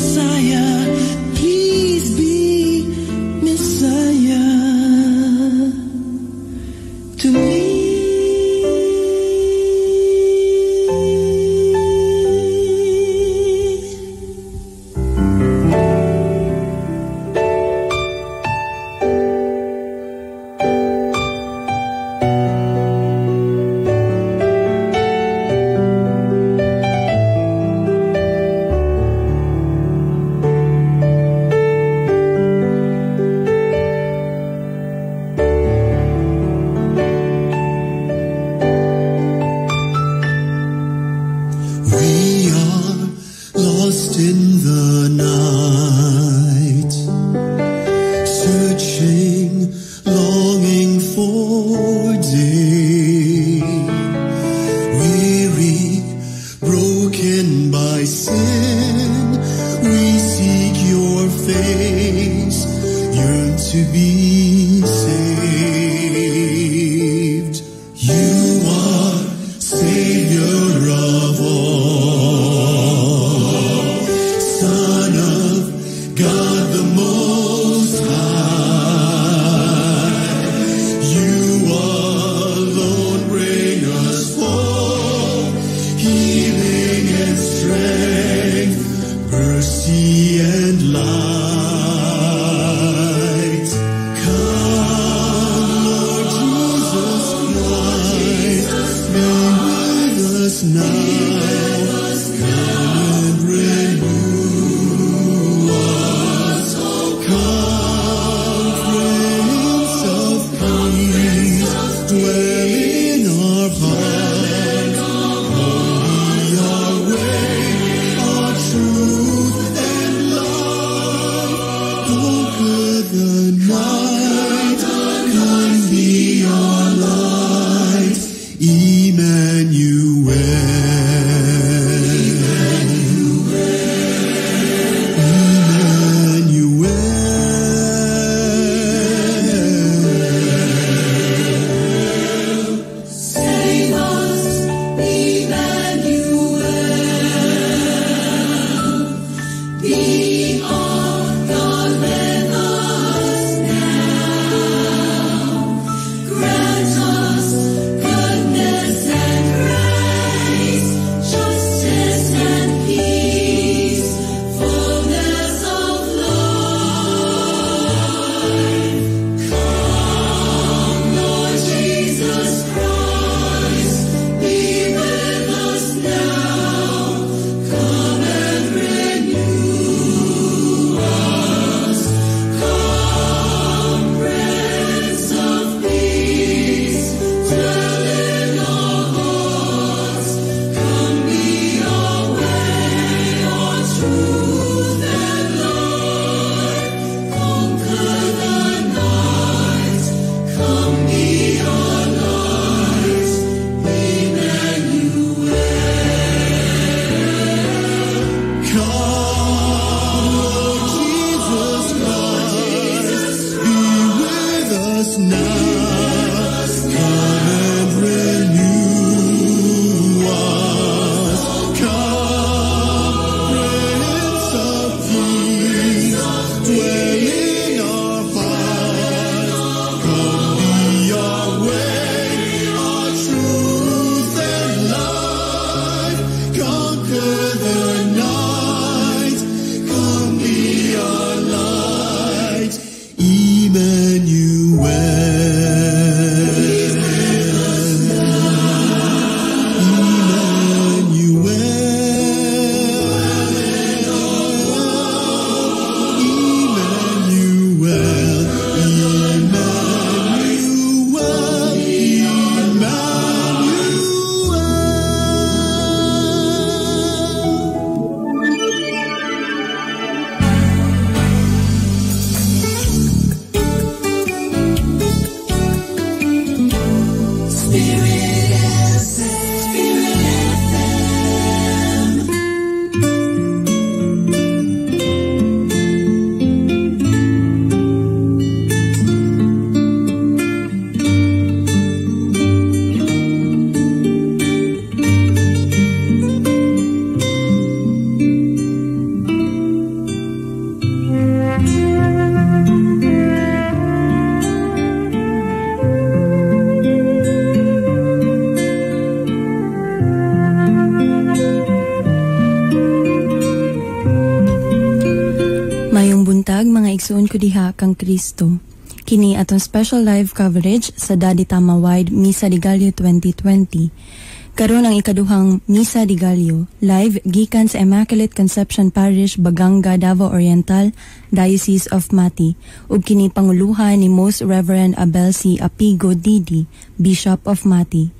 Messiah. Please be Messiah to me. We are lost in the night, searching, longing for day. Weary, broken by sin, we seek your face, yearn to be saved. You are Savior of all, Son of God the Most High. You alone bring us hope, healing and strength, mercy and light. Come, Lord Jesus Christ, be with us now. Come and renew us. Come, Prince of Peace, dwell in our hearts. Come be our way, our truth and life. Conquer the night, come be our light, Emmanuel. Emmanuel. Save us, Emmanuel. Be our God with us now. Grant us goodness and grace, justice and peace, fullness of life. Come, Lord Jesus Christ, be with us now. Come and renew us. Come, Prince of Peace, dwell in our hearts. Come be our way, our truth and life. Conquer the night. Come be our light, Emmanuel. Come, Lord Jesus Christ, be with us now. Come and renew us. Come, Prince of Peace, dwell in our hearts. Come be our way, our truth and life. Conquer the night. Mayong buntag, mga igsuon ko diha kang Kristo. Kini atong special live coverage sa Daddy Tama Wide Misa de Gallo 2020. Karon ang ikaduhang Misa de Gallo, live gikan sa Immaculate Conception Parish, Baganga, Davao Oriental, Diocese of Mati, ug kini panguluhan ni Most Reverend Abel C. Apigo D.D., Bishop of Mati.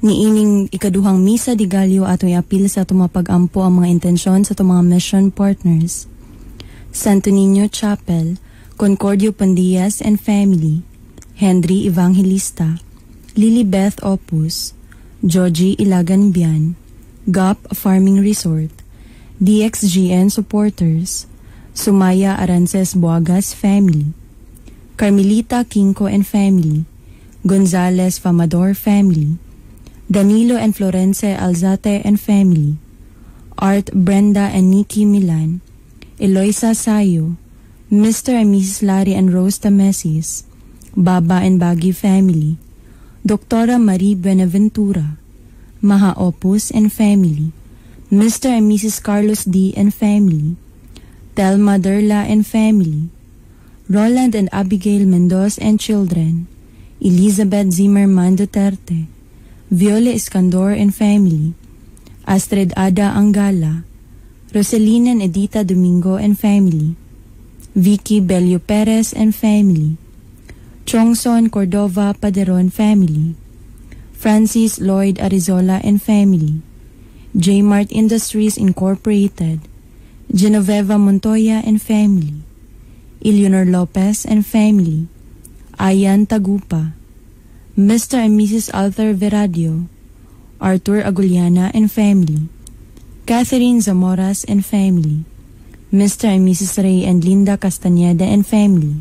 Niining ikaduhang Misa de Gallo, atong iapil sa atong mga pag-ampo ang mga intensyon sa atong mga mission partners. Santo Niño Chapel, Concordio Pandias and Family, Henry Evangelista, Lilibeth Opus, Joji Ilagan Bian, GOP Farming Resort, DXGN Supporters, Sumaya Arances Buagas Family, Carmelita Quinco and Family, Gonzales Famador Family, Danilo and Florence Alzate and Family, Art Brenda and Nikki Milan, Eloisa Sayo, Mr. and Mrs. Larry and Rose Tamesis, Baba and Bagi Family, Doktora Marie Buenaventura, Maha Opus and Family, Mr. and Mrs. Carlos D. and Family, Telma Derla and Family, Roland and Abigail Mendoz and Children, Elizabeth Zimmerman Duterte, Viole Iskandor and Family, Astrid Ada Angala, Roseline and Edita Domingo and Family, Vicky Bello Perez and Family, Chongson Cordova Paderon Family, Francis Lloyd Arizola and Family, Jmart Industries Incorporated, Genoveva Montoya and Family, Eleanor Lopez and Family, Ayan Tagupa, Mr. and Mrs. Arthur Veradio, Arthur Aguliana and Family, Catherine Zamoras and Family, Mr. and Mrs. Ray and Linda Castañeda and Family,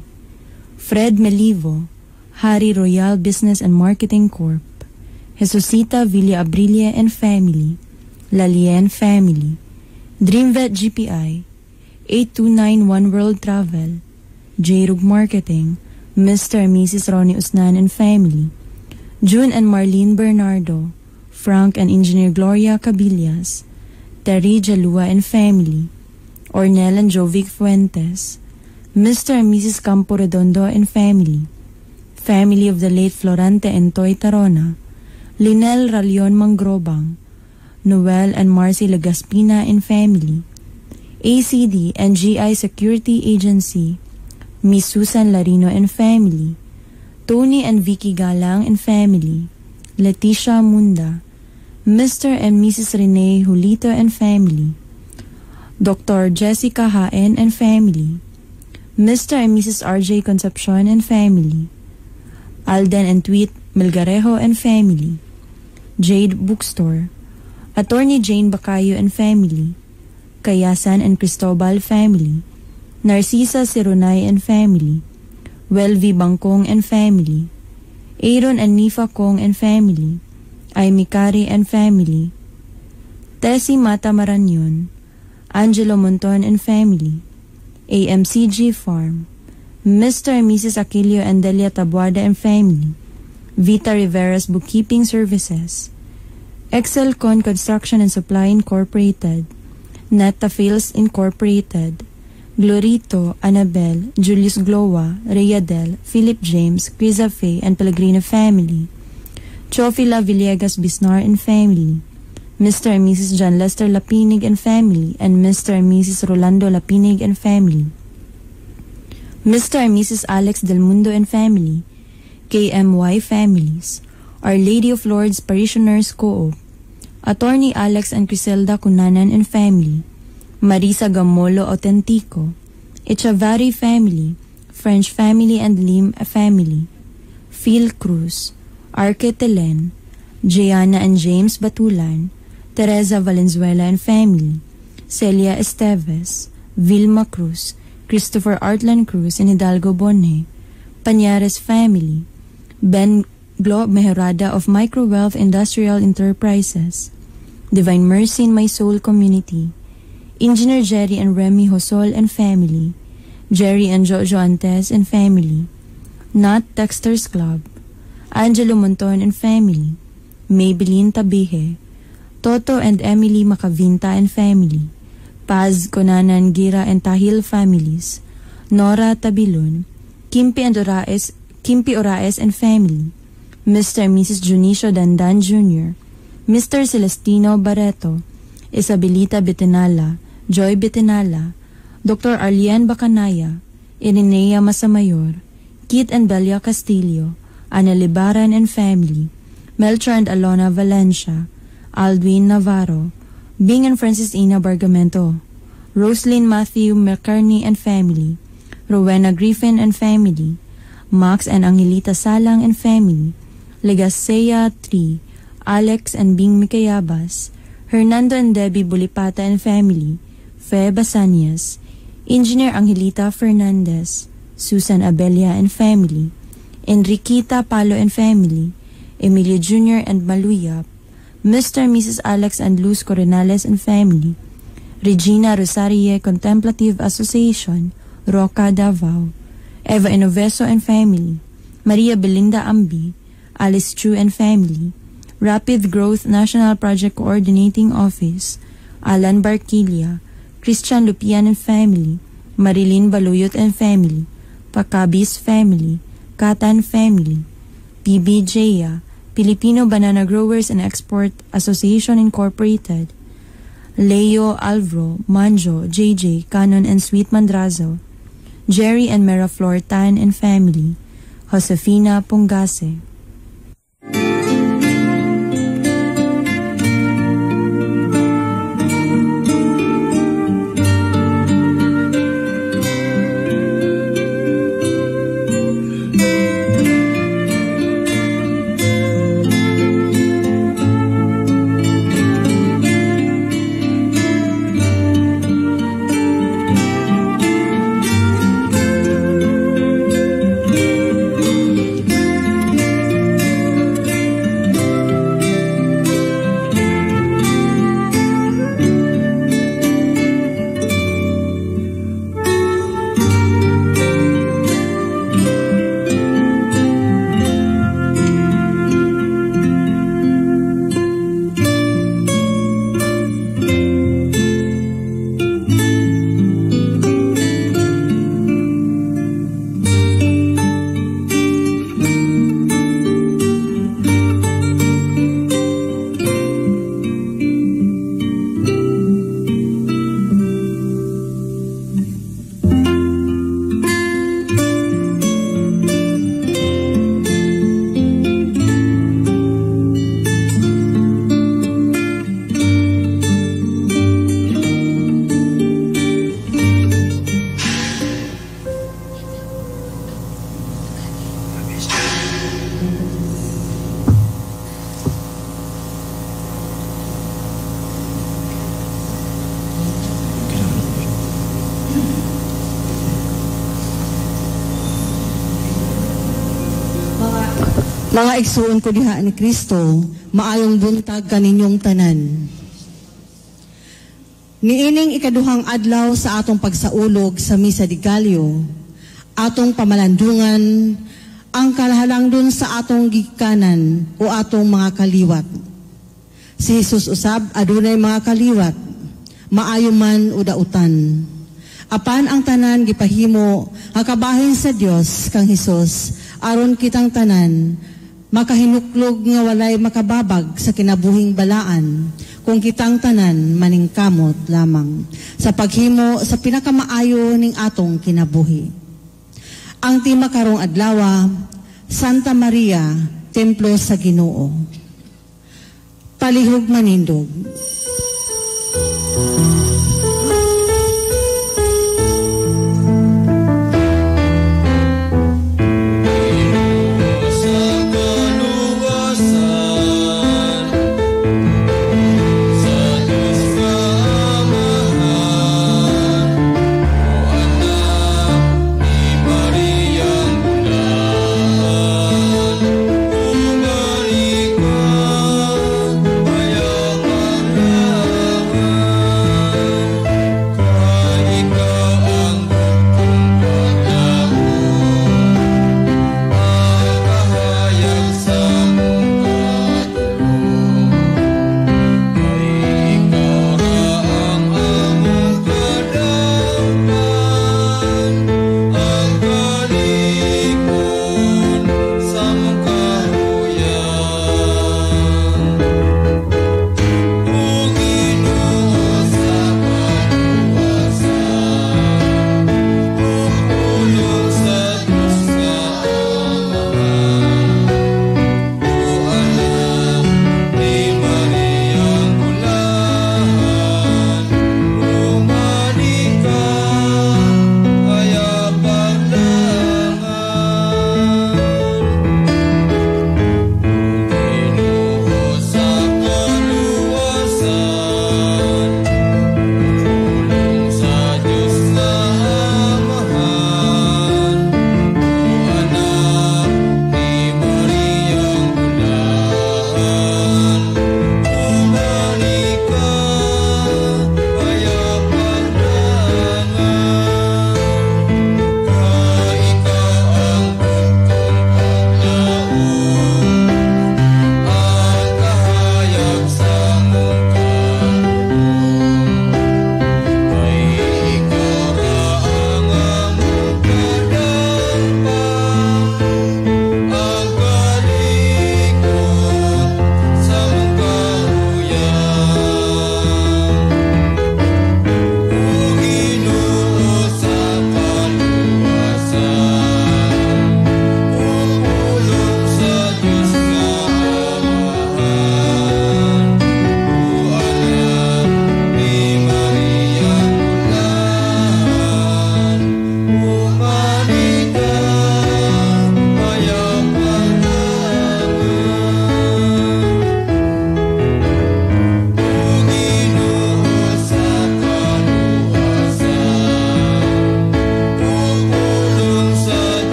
Fred Melivo, Harry Royal Business and Marketing Corp., Jesusita Villa Abrilia and Family, Lalien Family, Dreamvet GPI, 8291 World Travel, J-Rug Marketing, Mr. and Mrs. Ronnie Usnan and Family, June and Marlene Bernardo, Frank and Engineer Gloria Cabillas, Terry Jalua and Family, Ornel and Jovic Fuentes, Mr. and Mrs. Campo Redondo and Family, Family of the late Florante and Toy Tarona, Linel Ralion Mangrobang, Noel and Marcy Legaspina and Family, ACD and GI Security Agency, Miss Susan Larino and Family, Tony and Vicky Galang and Family, Leticia Munda, Mr. and Mrs. Rene Julito and Family, Dr. Jessica Haen and Family, Mr. and Mrs. RJ Concepcion and Family, Alden and Tweet Melgarejo and Family, Jade Bookstore, Attorney Jane Bacayo and Family, Kayasan and Cristobal Family, Narcisa Sirunay and Family, Welvi Bangkong and Family, Aaron and Nifa Kong and Family, Aimee Kari and Family, Tessie Mata Maranyon, Angelo Monton and Family, AMCG Farm, Mr. and Mrs. Aquilio and Delia Tabuada and Family, Vita Rivera's Bookkeeping Services, Excelcon Construction and Supply Incorporated, Neta Fields Incorporated, Glorito, Annabel, Julius Glowa, Rhea Del, Philip James, Criza Faye, and Pellegrino Family, Chofila Villegas Bisnar and Family, Mr. and Mrs. John Lester Lapinig and Family, and Mr. and Mrs. Rolando Lapinig and Family, Mr. and Mrs. Alex Del Mundo and Family, KMY Families, Our Lady of Lourdes Parishioners Co-op, Attorney Alex and Criselda Cunanan and Family, Marisa Gamolo Autentico, Echavarri Family, French Family and Lim Family, Phil Cruz, Arke Telen, Gianna and James Batulan, Teresa Valenzuela and Family, Celia Esteves, Vilma Cruz, Christopher Artlan Cruz and Hidalgo Bonne, Pañares Family, Ben Glo Mejorada of Microwealth Industrial Enterprises, Divine Mercy in My Soul Community, Engineer Jerry and Remy Hosol and Family, Jerry and Jojo Antes and Family, Not Texters Club, Angelo Monton and Family, Maybelline Tabihe, Toto and Emily Macavinta and Family, Paz, Conanan, Gira and Tahil families, Nora Tabilon, Kimpi and Oraes, Kimpi Oraes and family, Mr. and Mrs. Junicio Dandan Jr., Mr. Celestino Barreto, Isabelita Bitinala, Joy Bitinala, Dr. Arlene Bacanaya, Irenea Masamayor, Kit and Belia Castillo, Ana Libaran and family, Melchor and Alona Valencia, Aldwin Navarro, Bing and Francis Ina Bargamento, Roslyn Matthew McCarney and family, Rowena Griffin and family, Max and Angelita Salang and family, Legasea 3, Alex and Bing Mikayabas, Hernando and Debbie Bolipata and family, Fe Basanias, Engineer Angelita Fernandez, Susan Abelia and family, Enriquita Palo and family, Emilio Jr. and Maluyap, Mr. and Mrs. Alex and Luz Coronales and family, Regina Rosarie Contemplative Association, Roca Davao, Eva Inoveso and family, Maria Belinda Ambi, Alice Chu and family, Rapid Growth National Project Coordinating Office, Alan Barquilla, Christian Lupian and family, Marilyn Baluyot and family, Pacabis family, Katan family, PBJA, Filipino Banana Growers and Export Association Incorporated, Leo Alvro, Manjo, JJ, Canon and Sweet Mandrazo, Jerry and Meraflor Tan and family, Josefina Pungase. Mga igsuon ko diha ni Kristo, maayong buntag kaninyong tanan. Niining ikaduhang adlaw sa atong pagsaulog sa Misa de Gallo, atong pamalandungan ang kalahalangdon sa atong gikanan o atong mga kaliwat. Si Jesus usab adunay mga kaliwat, maayo man o dautan. Apan ang tanan gipahimo nga kabahin sa Dios kang Hesus aron kitang tanan makahinuklog nga walay makababag sa kinabuhing balaan kung kitang tanan maningkamot lamang sa paghimo sa pinakamaayo ning atong kinabuhi. Ang tema karong adlawa, Santa Maria, Templo sa Ginoo. Palihog manindog. Sa kaluwasan, sa Diyos kaamahan, o anak ni Mariang Bulan, bumalik ka, ayaw marahan.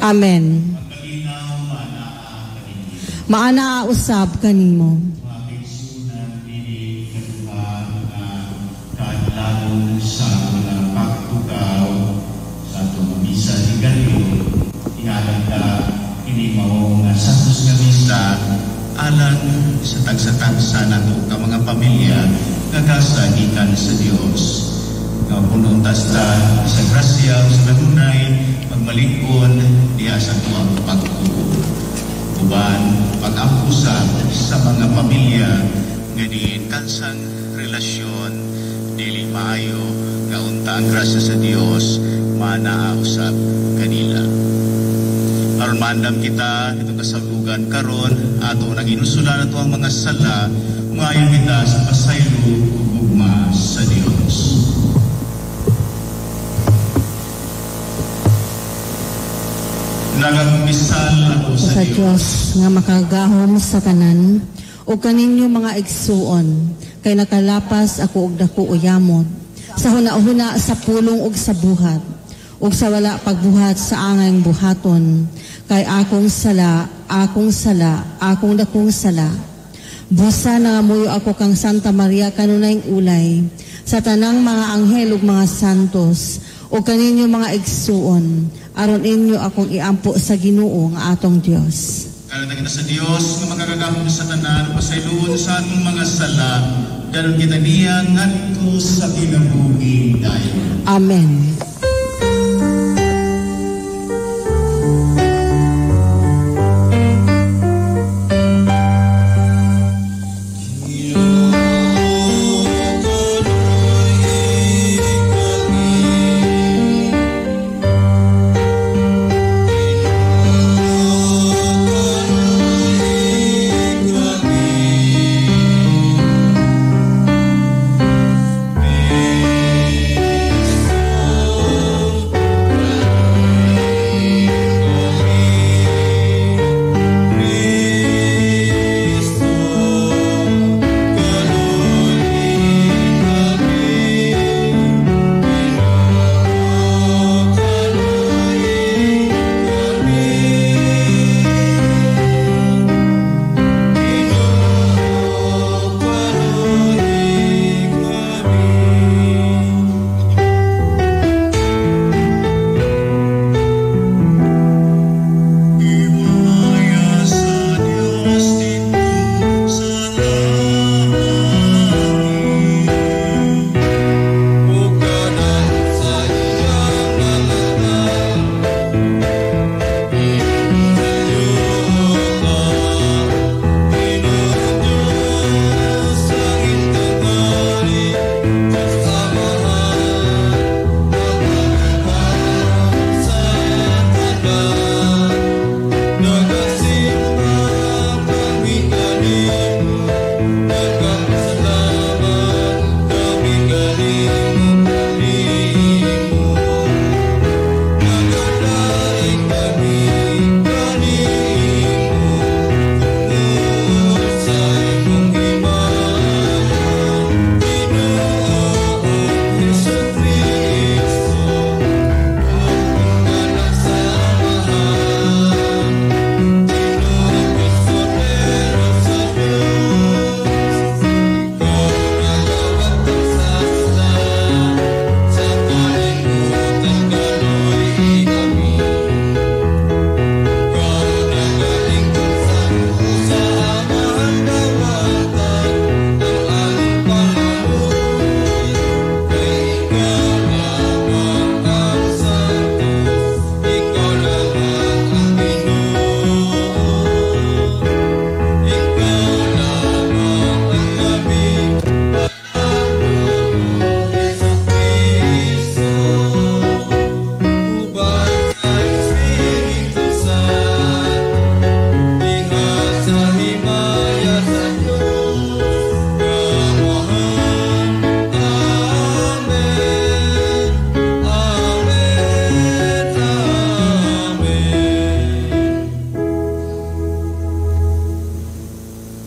Amen. Maanaa usab kanimo. Mga kaigsuonan, kini kaduha nga kaadlawon sa mga pagtugaw sa atong Misa de Gallo. Ihalad ta kini mao nga santos nga misa alang sa tagsa-tagsa nato ka mga pamilya nga gasa gikan sa Dios. Nga puno ta sa grasya sa kanunay magmalig-on diha sa atuang pagtuo. Uban pag-ampo sa mga pamilya nga diin kansang relasyon dili maayo, nga unta ang grasya sa Dios maanaa usab kanila. Aron maandam kita itong kasablugan karon, ato nang inusulan ato ang mga sala, mangayo kita sa pasaylo ug gugma sa Dios. Nagakumpisal ako sa Sa Dios nga makagahom sa tanan ug kaninyo mga igsuon, kay nakalapas ako og dako uyamot sa huna-huna, sa pulong ug sa buhat, ug sa wala pagbuhat sa angayng buhaton, kay akong sala, akong sala, akong dakong sala. Busa nangamuyo ako kang Santa Maria kanunayng ulay, sa tanang mga anghel ug mga santos, ug kaninyo mga igsuon, aron inyo akong iampo sa Ginoo nga atong Dios. Karon kita sa Dios nga makakagahom sa tanan, pasayloon sa atong mga sala, daron kita niya ngadto sa kinabuhi dayon. Amen.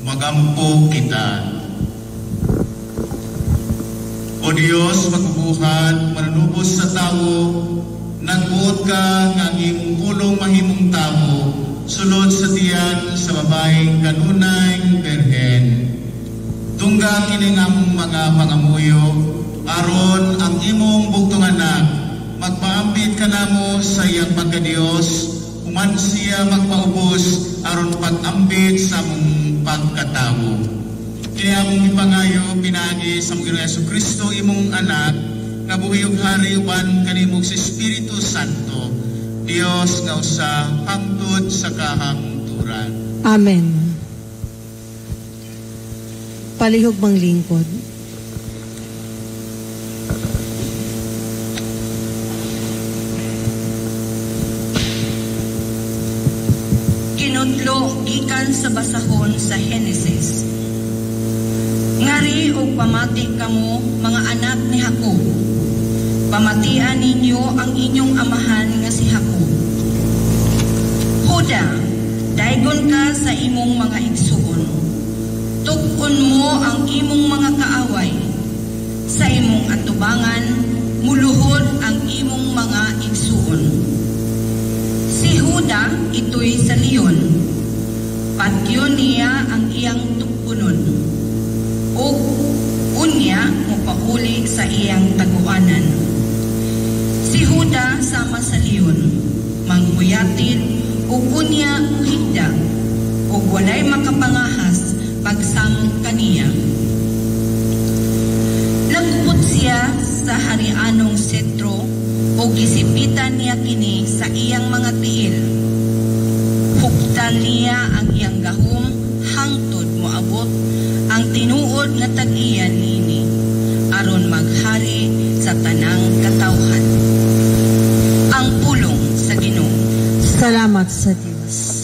Magampo kita. O Diyos, magbubuhat, manunubos sa tao, Nagbuot ka nga ang imong pulong mahimong tawo sulod sa tiyan sa babaeng kanunay berhen. Dungga kining among mga pangamuyo aron ang imong bugtong anak magpaambit kanamo sa iyang pagkadiyos, human siya magpaubos aron pag-ambit sa among pagkatawo. Kini among gipangayo pinaagi sa among Ginoong Hesukristo, imong anak, nga buhi ug hari uban kanimo sa Espiritu Santo, Dios nga usa hangtod sa kahangturan. Amen. Palihog manglingkod. Kinudlo gikan sa basahon sa Henesis. Ngari og pamati kamo, mga anak ni Jacob. Pamatian ninyo ang inyong amahan nga si Jacob. Huda, daygon ka sa imong mga igsuon. Tuk-on mo ang imong mga kaaway. Sa imong atubangan, muluhod ang imong mga igsuon. Si Huda ito'y sa leon. Patyon niya ang iyang tukpunon. Ug unya mopauli sa iyang taguanan. Si Huda sama sa leon, manghuyatin ug unya muhigda, ug walay makapangahas pagsamok kaniya. Nagupot siya sa harianong setro ug gisipitan niya kini sa iyang mga tiil. Hugtan niya ang iyang gahom hangtod moabot ang tinuod nga tag-iya niini aron maghari sa tanang katawhan. Ang pulong sa Ginoo. Salamat sa Dios.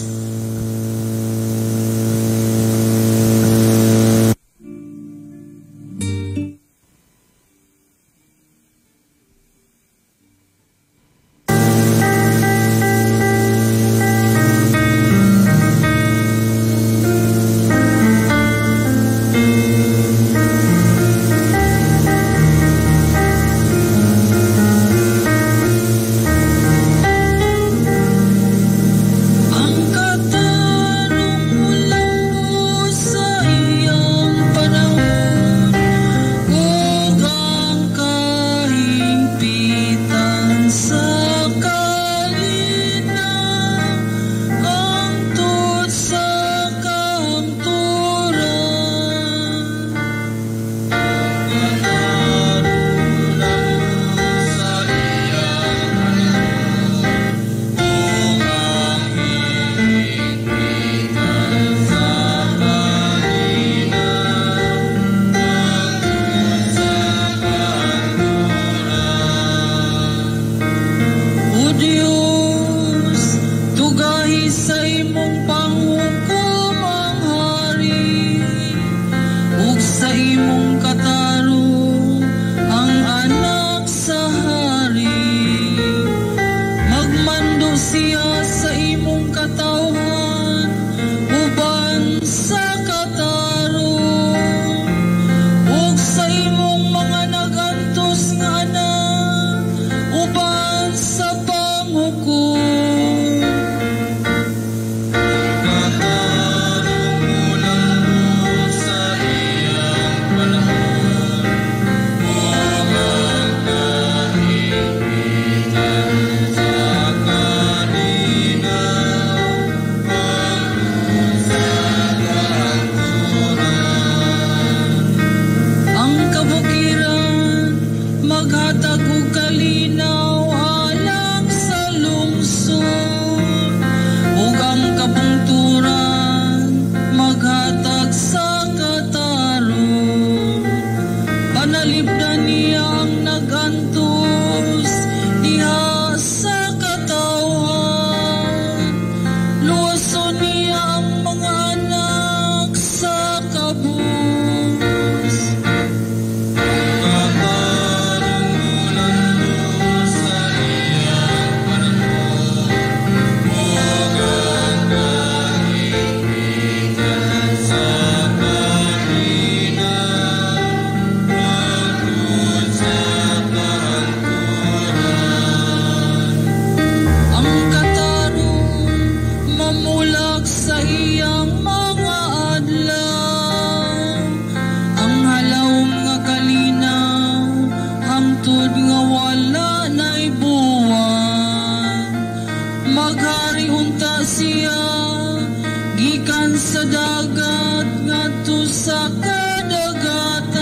sa kadagatan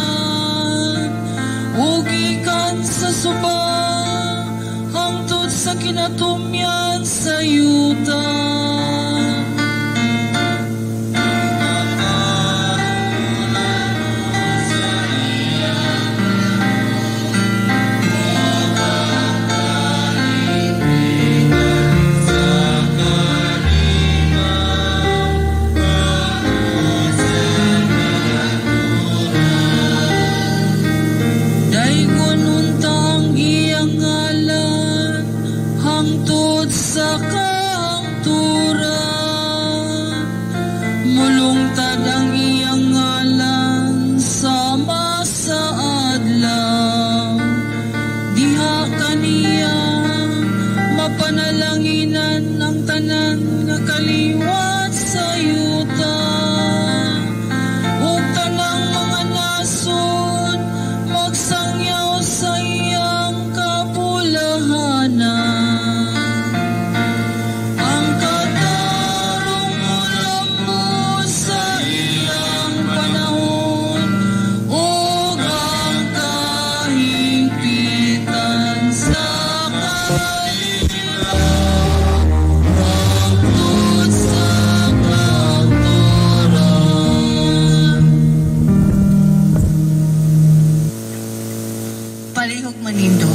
ug gikan sa suba hangtod sa kinatumyan sa yuta. Daygon unta ang iyang ngalan hangtod sa kaangturan. Mulungtad ang iyang ngalan sama sa adlaw. Diha kaniya mapanalanginan ang tanan nga kaliwat sa yuta. Ug tanang mga nasod magsangyaw sa iyang kapulahanan. Ang katarong molambo sa iyang panahon ug ang kahingpitan sa kaliwat hangtod sa kaangturan. Palihog manindo.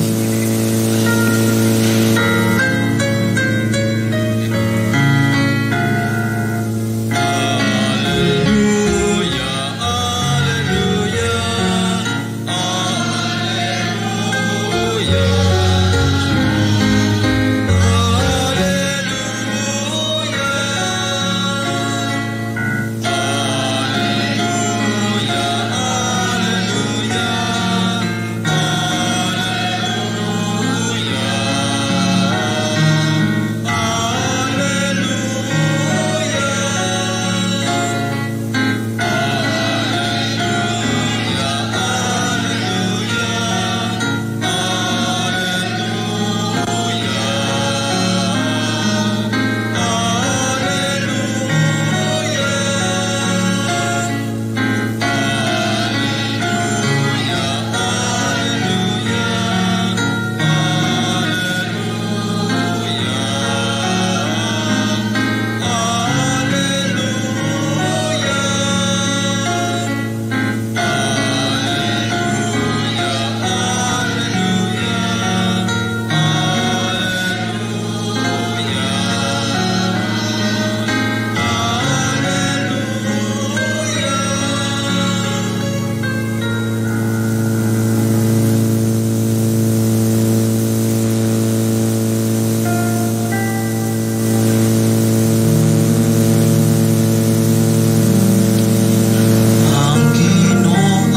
Ang Ginoo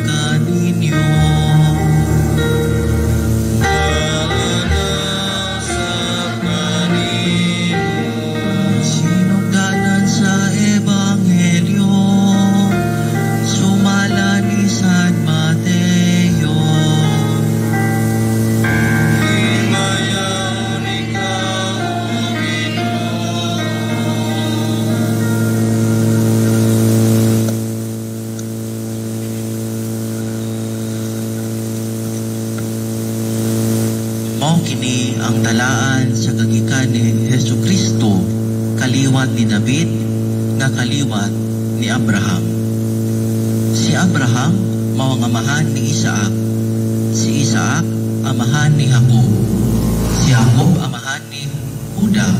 kaninyo, sinugdanan sa Ebanghelyo sumala ni San Mateo. Mao kini ang talaan sa kagikan ni Hesus Kristo, kaliwat ni David nga kaliwat ni Abraham. Si Abraham mao ang amahan ni Isaac, si Isaac amahan ni Jacob, si Jacob amahan ni Juda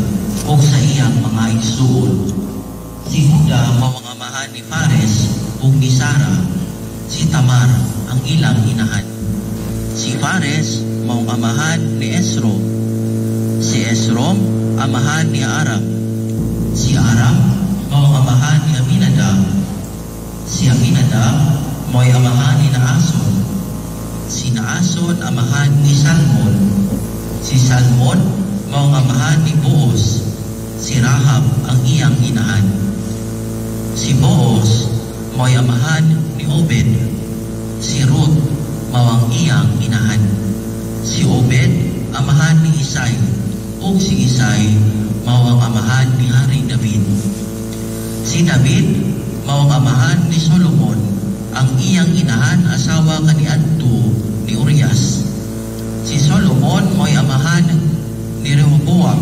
ug sa iyang mga igsuon. Si Juda mao ang amahan ni Fares ug ni Sara, si Tamar ang ilang inahan. Si Fares mao ang amahan ni Esrom, si Esrom amahan ni Aram, si Aram mao ang amahan ni Aminadab, si Aminadab mao'y amahan ni Naason, si Naason amahan ni Salmon, si Salmon mao ang amahan ni Boaz, si Rahab ang iyang inahan. Si Boaz mao'y amahan ni Obed, si Ruth mao ang iyang inahan. Si Obed amahan ni Isai, ug si Isai mao ang amahan ni Haring David. Si David mao ang amahan Ang iyang inahan asawa kaniadto ni Urias. Si Solomon mo'y amahan ni Rehoboam.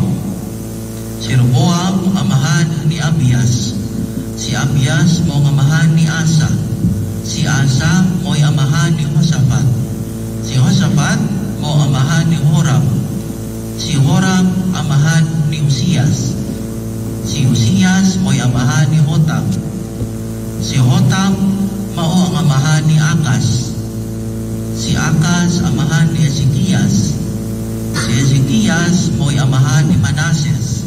Si Rehoboam amahan ni Abias. Si Abias mao ang amahan ni Asa. Si Asa mo'y amahan ni Josaphat. Si Josaphat mao amahan ni Joram. Si Joram amahan ni Uzias. Si Uzias mo'y amahan ni Hotam. Si Hotam mao ang amahan ni Akas. Si Akas amahan ni Ezekias. Si Ezekias mo'y amahan ni Manases.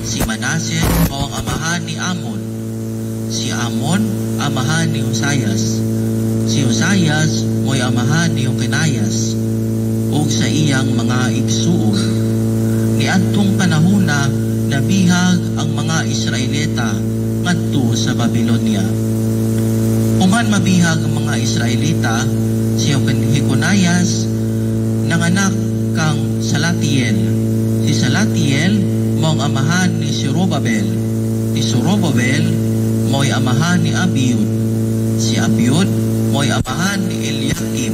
Si Manases mao ang amahan ni Amon. Si Amon amahan ni Josias. Si Josias mo'y amahan ni Joconaias ug sa iyang mga igsuon. Niadtong panahona, nabihag ang mga Israelita ngadto sa Babylonia. Human mabihag ang mga Israelita, si Jeconaias nanganak kang Salatiel. Si Salatiel mao ang amahan ni Zorobabel. Si Zorobabel mo'y amahan ni Abiud. Si Abiud mo'y amahan ni Eliakim.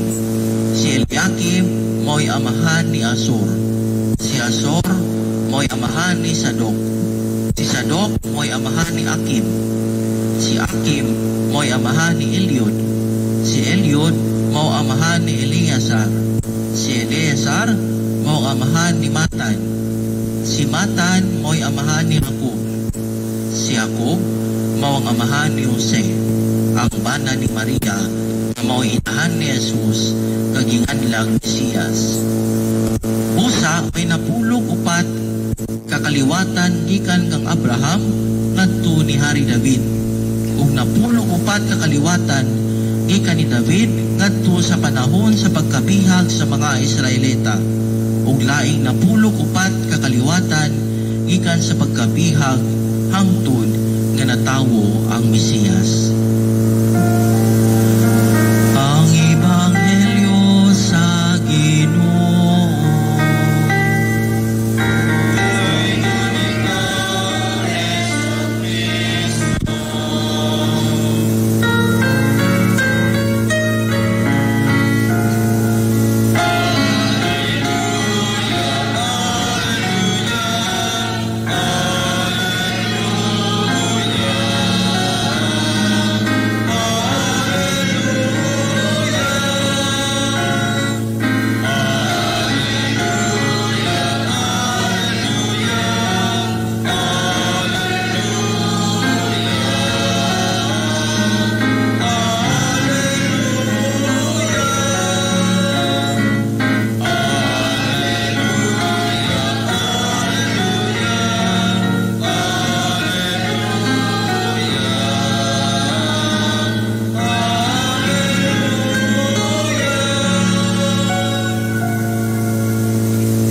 Si Eliakim mo'y amahan ni Azor. Si Azor mo'y amahan ni Sadok. Si Sadok mo'y amahan ni Akim. Si Akim mo'y amahan ni Eliud. Si Eliud mao amahan ni Eleazar. Si Eleazar mao amahan ni Matan. Si Matan mo'y amahan ni Jacob. Si Jacob mao ang amahan ni Jose, ang bana ni Maria, nga mao'y inahan ni Jesus, kag ginganlang Mesiyas. Busa may 94 kakaliwatan gikan kang Abraham ngadto ni Hari David, ug 94 kakaliwatan gikan ni David ngadto sa panahon sa pagkabihag sa mga Israelita, ug laing 94 kakaliwatan gikan sa pagkabihag hangtod nga natawo ang Mesiyas. Ang Ebanghelyo sa Ginoo.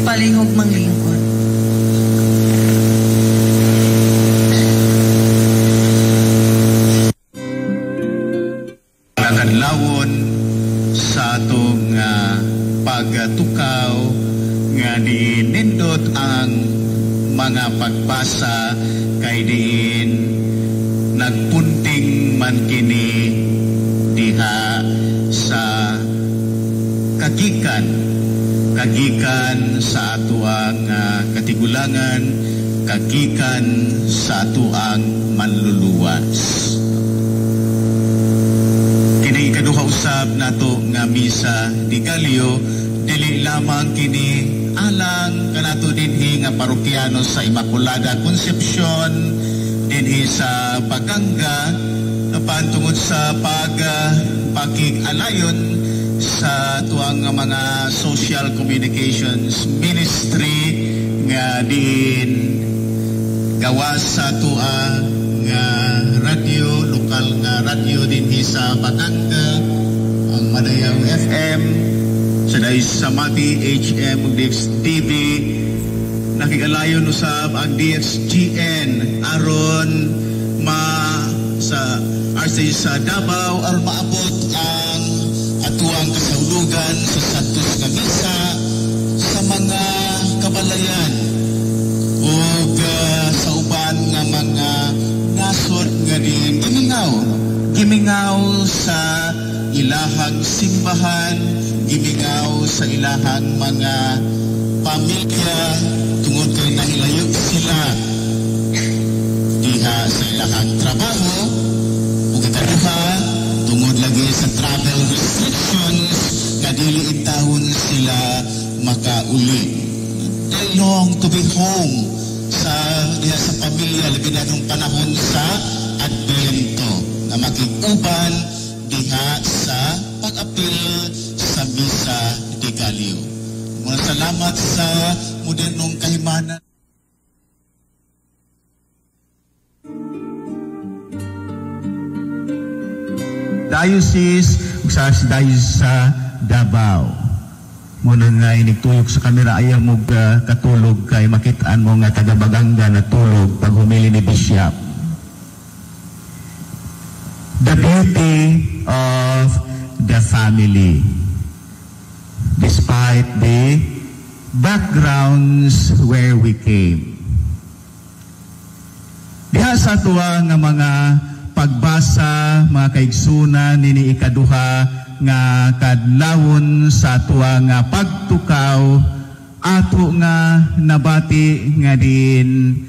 Palihog manglingkod. Nakadlawon sa atong pagtukaw nga dinindot ang mga pagbasa kay diin nagpunting man kini diha sa kagikan sa atuang katigulangan, kagikan sa atuang manluluwas. Kini ikaduha usab nato nga Misa de Gallo, dili lamang kini alang kanato dinhi nga parokyano sa Immaculada Concepcion dinhi sa Baganga, apan tungod sa pagpakig-alayon sa tuang mga social communications ministry nga din gawas sa tua nga radyo, lokal nga radyo dinhi sa Baganga, ang Madayaw FM, sa dahil sa Mati, HM, ug DXTV. Nakigalayon usab ang DXGN aron ma sa RC sa Davao aron maabot ang atuang kasahulugan sa Santos nga Misa sa mga kabalayan ug sa uban nga mga nasod nga din gimingaw Gimingaw sa ilahang simbahan, gimingaw sa ilahang mga pamilya tungod kay nahilayo sila diha sa ilahang trabaho, ug ikaduha, tungod lagi sa travel restrictions nga dili intawon sila makauli. They long to be home sa diha sa pamilya, labi na atong panahon sa Adbiento nga makig-uban diha sa pag-apil sa Misa de Gallo. Mga salamat sa modernong kahimanan. Diocese ug sa Archdiocese sa Davao. Muna nga inigtuyok sa kamera, ayaw mo katulog kay makitaan mo nga taga Baganga natulog pag humili ni Bishop. The beauty of the family, despite the backgrounds where we came. Diha sa tuwa nga mga pagbasa, mga kaigsunan, nini ikaduha nga kadlawon sa tuwa nga pagtukaw, ato nga nabati nga din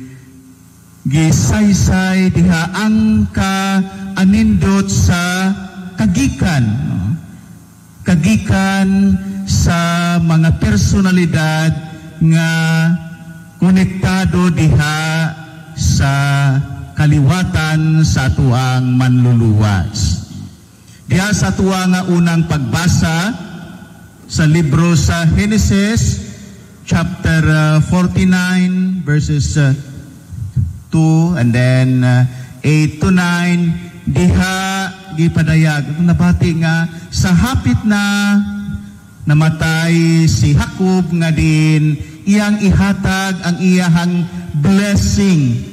gisaysay diha ang kaanindot sa kagikan, no? Kagikan sa mga personalidad nga konektado diha sa kaliwatan sa tuang manluluwas. Diha sa tuwa nga unang pagbasa sa libro sa Genesis chapter 49 verses 2 and then 8 to 9, diha gipadayag nabati nga sa hapit na namatay si Jacob nga din iyang ihatag ang iyahang blessing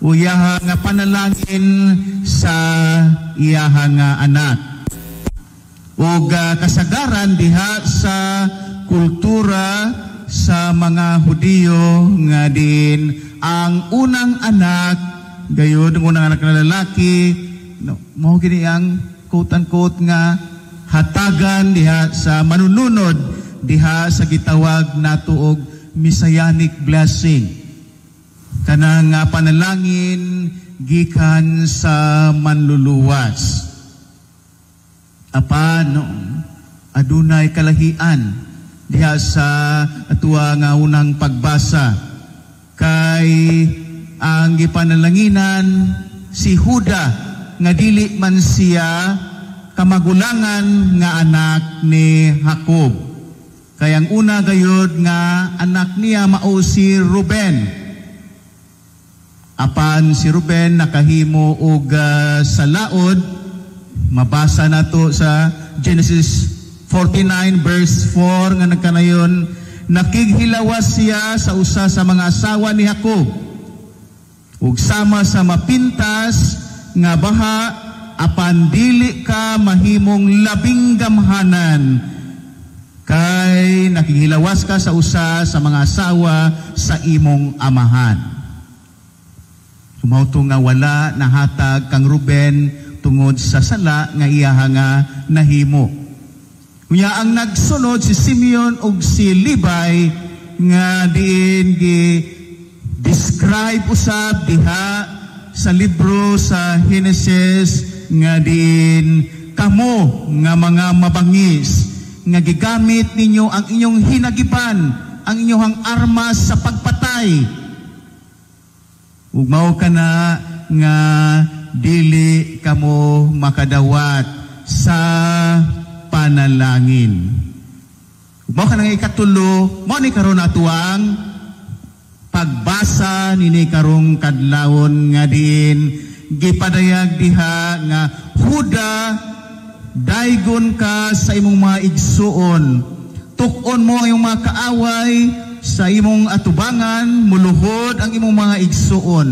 o iyahang nga panalangin sa iyahang nga anak. Ug kasagaran diha sa kultura sa mga Hudiyo nga din ang unang anak, gayud ang unang anak na lalaki, no, mao gini ang quote unquote nga hatagan diha sa manununod diha sa gitawag nato og messianic blessing, kanang panalangin gikan sa manluluwas. Apan, no, adunay kalahian diha sa atuwa nga unang pagbasa kay ang gipanalanginan si Huda nga dili man siya kamagulangan nga anak ni Jacob. Kay ang una gayud nga anak niya mao si Ruben. Apan si Ruben nakahimo og salaod, mabasa nato sa Genesis 49 verse 4 nga nagkanayon, nakighilawas siya sa usa sa mga asawa ni Jacob. Ug sama sa mapintas nga baha, apan dili ka mahimong labing gamhanan kay nakighilawas ka sa usa sa mga asawa sa imong amahan. Mao to nga wala nahatag kang Ruben tungod sa sala nga iyaha nga nahimo. Unya ang nagsunod si Simeon ug si Levi nga diin gi describe usab diha sa libro sa Genesis nga diin kamo nga mga mabangis nga gigamit ninyo ang inyong hinagipan, ang inyong armas sa pagpatay. Ug mao kana nga dili kamo makadawat sa panalangin. Ug mao kana nga ikatulo, mao ni karon ato ang pagbasa nini karong kadlawon nga diin gipadayag diha nga Huda, daygon ka sa imong mga igsuon, tuk-on mo ang imong mga kaaway sa imong atubangan, muluhod ang imong mga igsuon.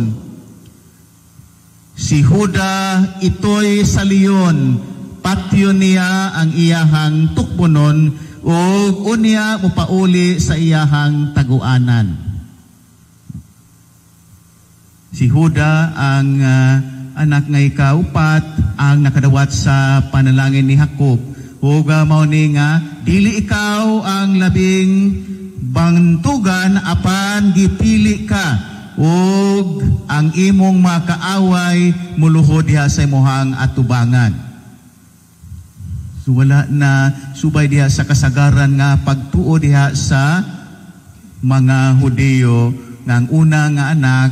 Si Huda ito'y sa leon, patyon niya ang iyahang tukbonon, ug unya mopauli sa iyahang taguanan. Si Huda ang anak nga ikaupat ang nakadawat sa panalangin ni Jacob. Ug mao ni nga dili ikaw ang labing bantugan, apan gipili ka ug ang imong makaaway muluhod diha sa imong atubangan. So wala na subay diha sa kasagaran nga pagtuo diha sa mga Hudiyo nga ang una nga anak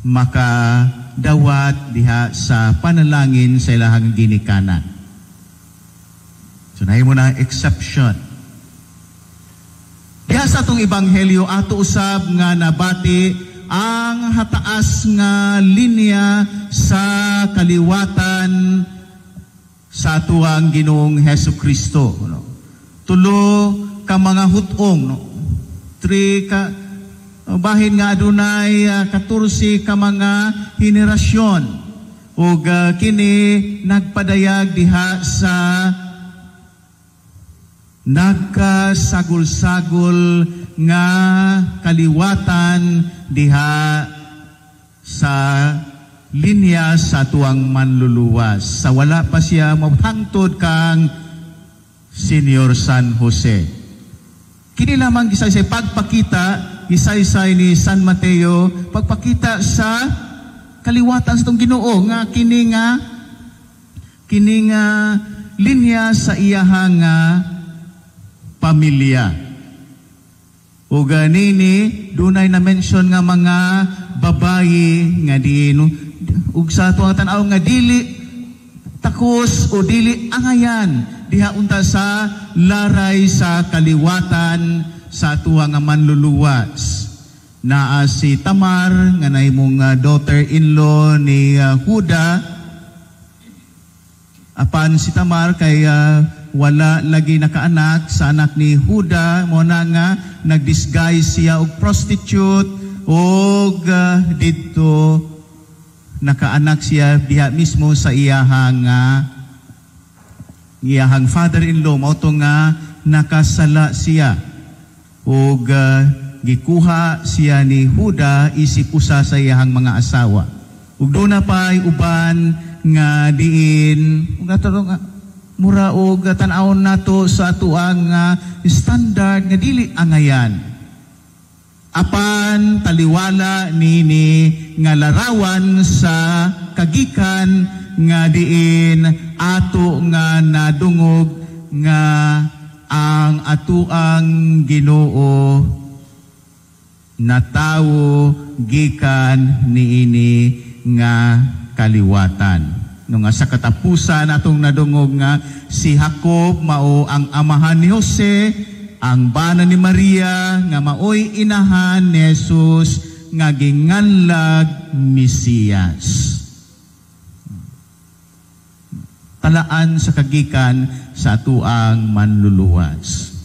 makadawat diha sa panalangin sa ilahang ginikanan. So nahimo na exception. Diha sa atong ebanghelyo, ato usab nga nabati ang hataas nga linya sa kaliwatan sa atuang Ginoong Hesus Kristo, no? Tulo ka mga hutong, no? Three ka bahin nga adunay 14 ka mga henerasyon ug kini nagpadayag diha sa nagkasagol-sagol nga kaliwatan diha sa linya sa tuang manluluwas sa wala pa siya mahangtod kang Senior San Jose. Kini lamang gisaysay pagpakita, gisaysay ni San Mateo, pagpakita sa kaliwatan sa itong Ginoo nga kini nga linya sa iyahang nga pamilya. O ganini dunay na mention nga mga babayi nga diin ug sa atuang tan-aw nga dili takos o dili angayan diha unta sa laray sa kaliwatan sa atuang nga manluluwas. Naa si Tamar nga nahimong daughter-in-law ni Huda. Apan si Tamar kay wala lagi nakaanak sa anak ni Huda, mo na nga nagdisguise siya og prostitute og didto nakaanak siya diha mismo sa iyahang father-in-law. Mao to nga nakasala siya ug gikuha siya ni Huda isip usa sa iyahang mga asawa. Ug duna pa'y uban nga diin ug ato nga mura og tan-awon nato sa atuang standard nga dili angayan. Apan taliwala nini nga larawan sa kagikan nga diin ato nga nadungog nga ang atuang Ginoo natawo gikan niini nga kaliwatan. No nga sa katapusan atong nadungog nga si Jacob mao ang amahan ni Jose, ang bana ni Maria nga maoy inahan ni Jesus nga ginganlag Mesiyas. Talaan sa kagikan sa atuang manluluwas.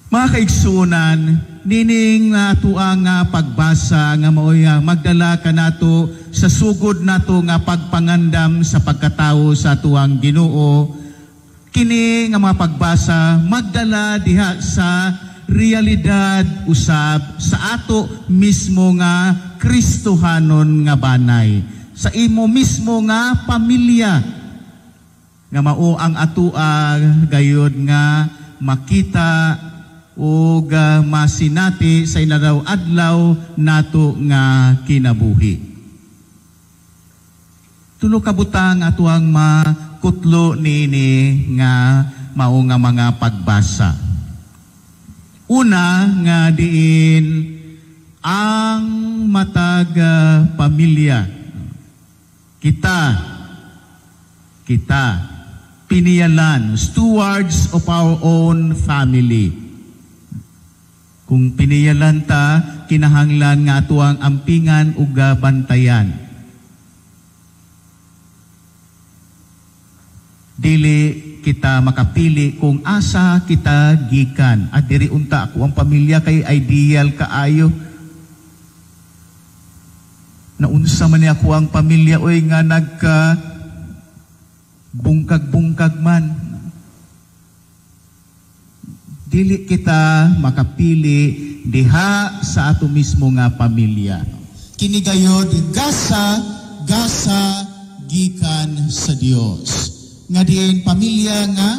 Mga kaigsuonan, nining atuang nga pagbasa nga maoy magdala kanato sa sugod nato nga pagpangandam sa pagkatawo sa atuang Ginoo. Kini nga mga pagbasa magdala diha sa realidad usab sa ato mismo nga Kristohanon nga banay, sa imo mismo nga pamilya nga mao ang atua gayod nga makita ug masinati sa inadlaw-adlaw nato nga kinabuhi. Tulo ka butang atuang makutlo niini nga mao nga mga pagbasa. Una nga diin ang matag pamilya. Kita piniyalan, stewards of our own family. Kung piniyalan ta, kinahanglan nga atuang ampingan ug bantayan. Dili kita makapili kung asa kita gikan. At diri unta ako ang pamilya kay ideal kaayo. Naunsa man ni ako ang pamilya oy nga nagka bungkag-bungkag man. Dili kita makapili diha sa ato mismo nga pamilya. Kini gayod gasa gasa gikan sa Dios. Nga diin pamilya nga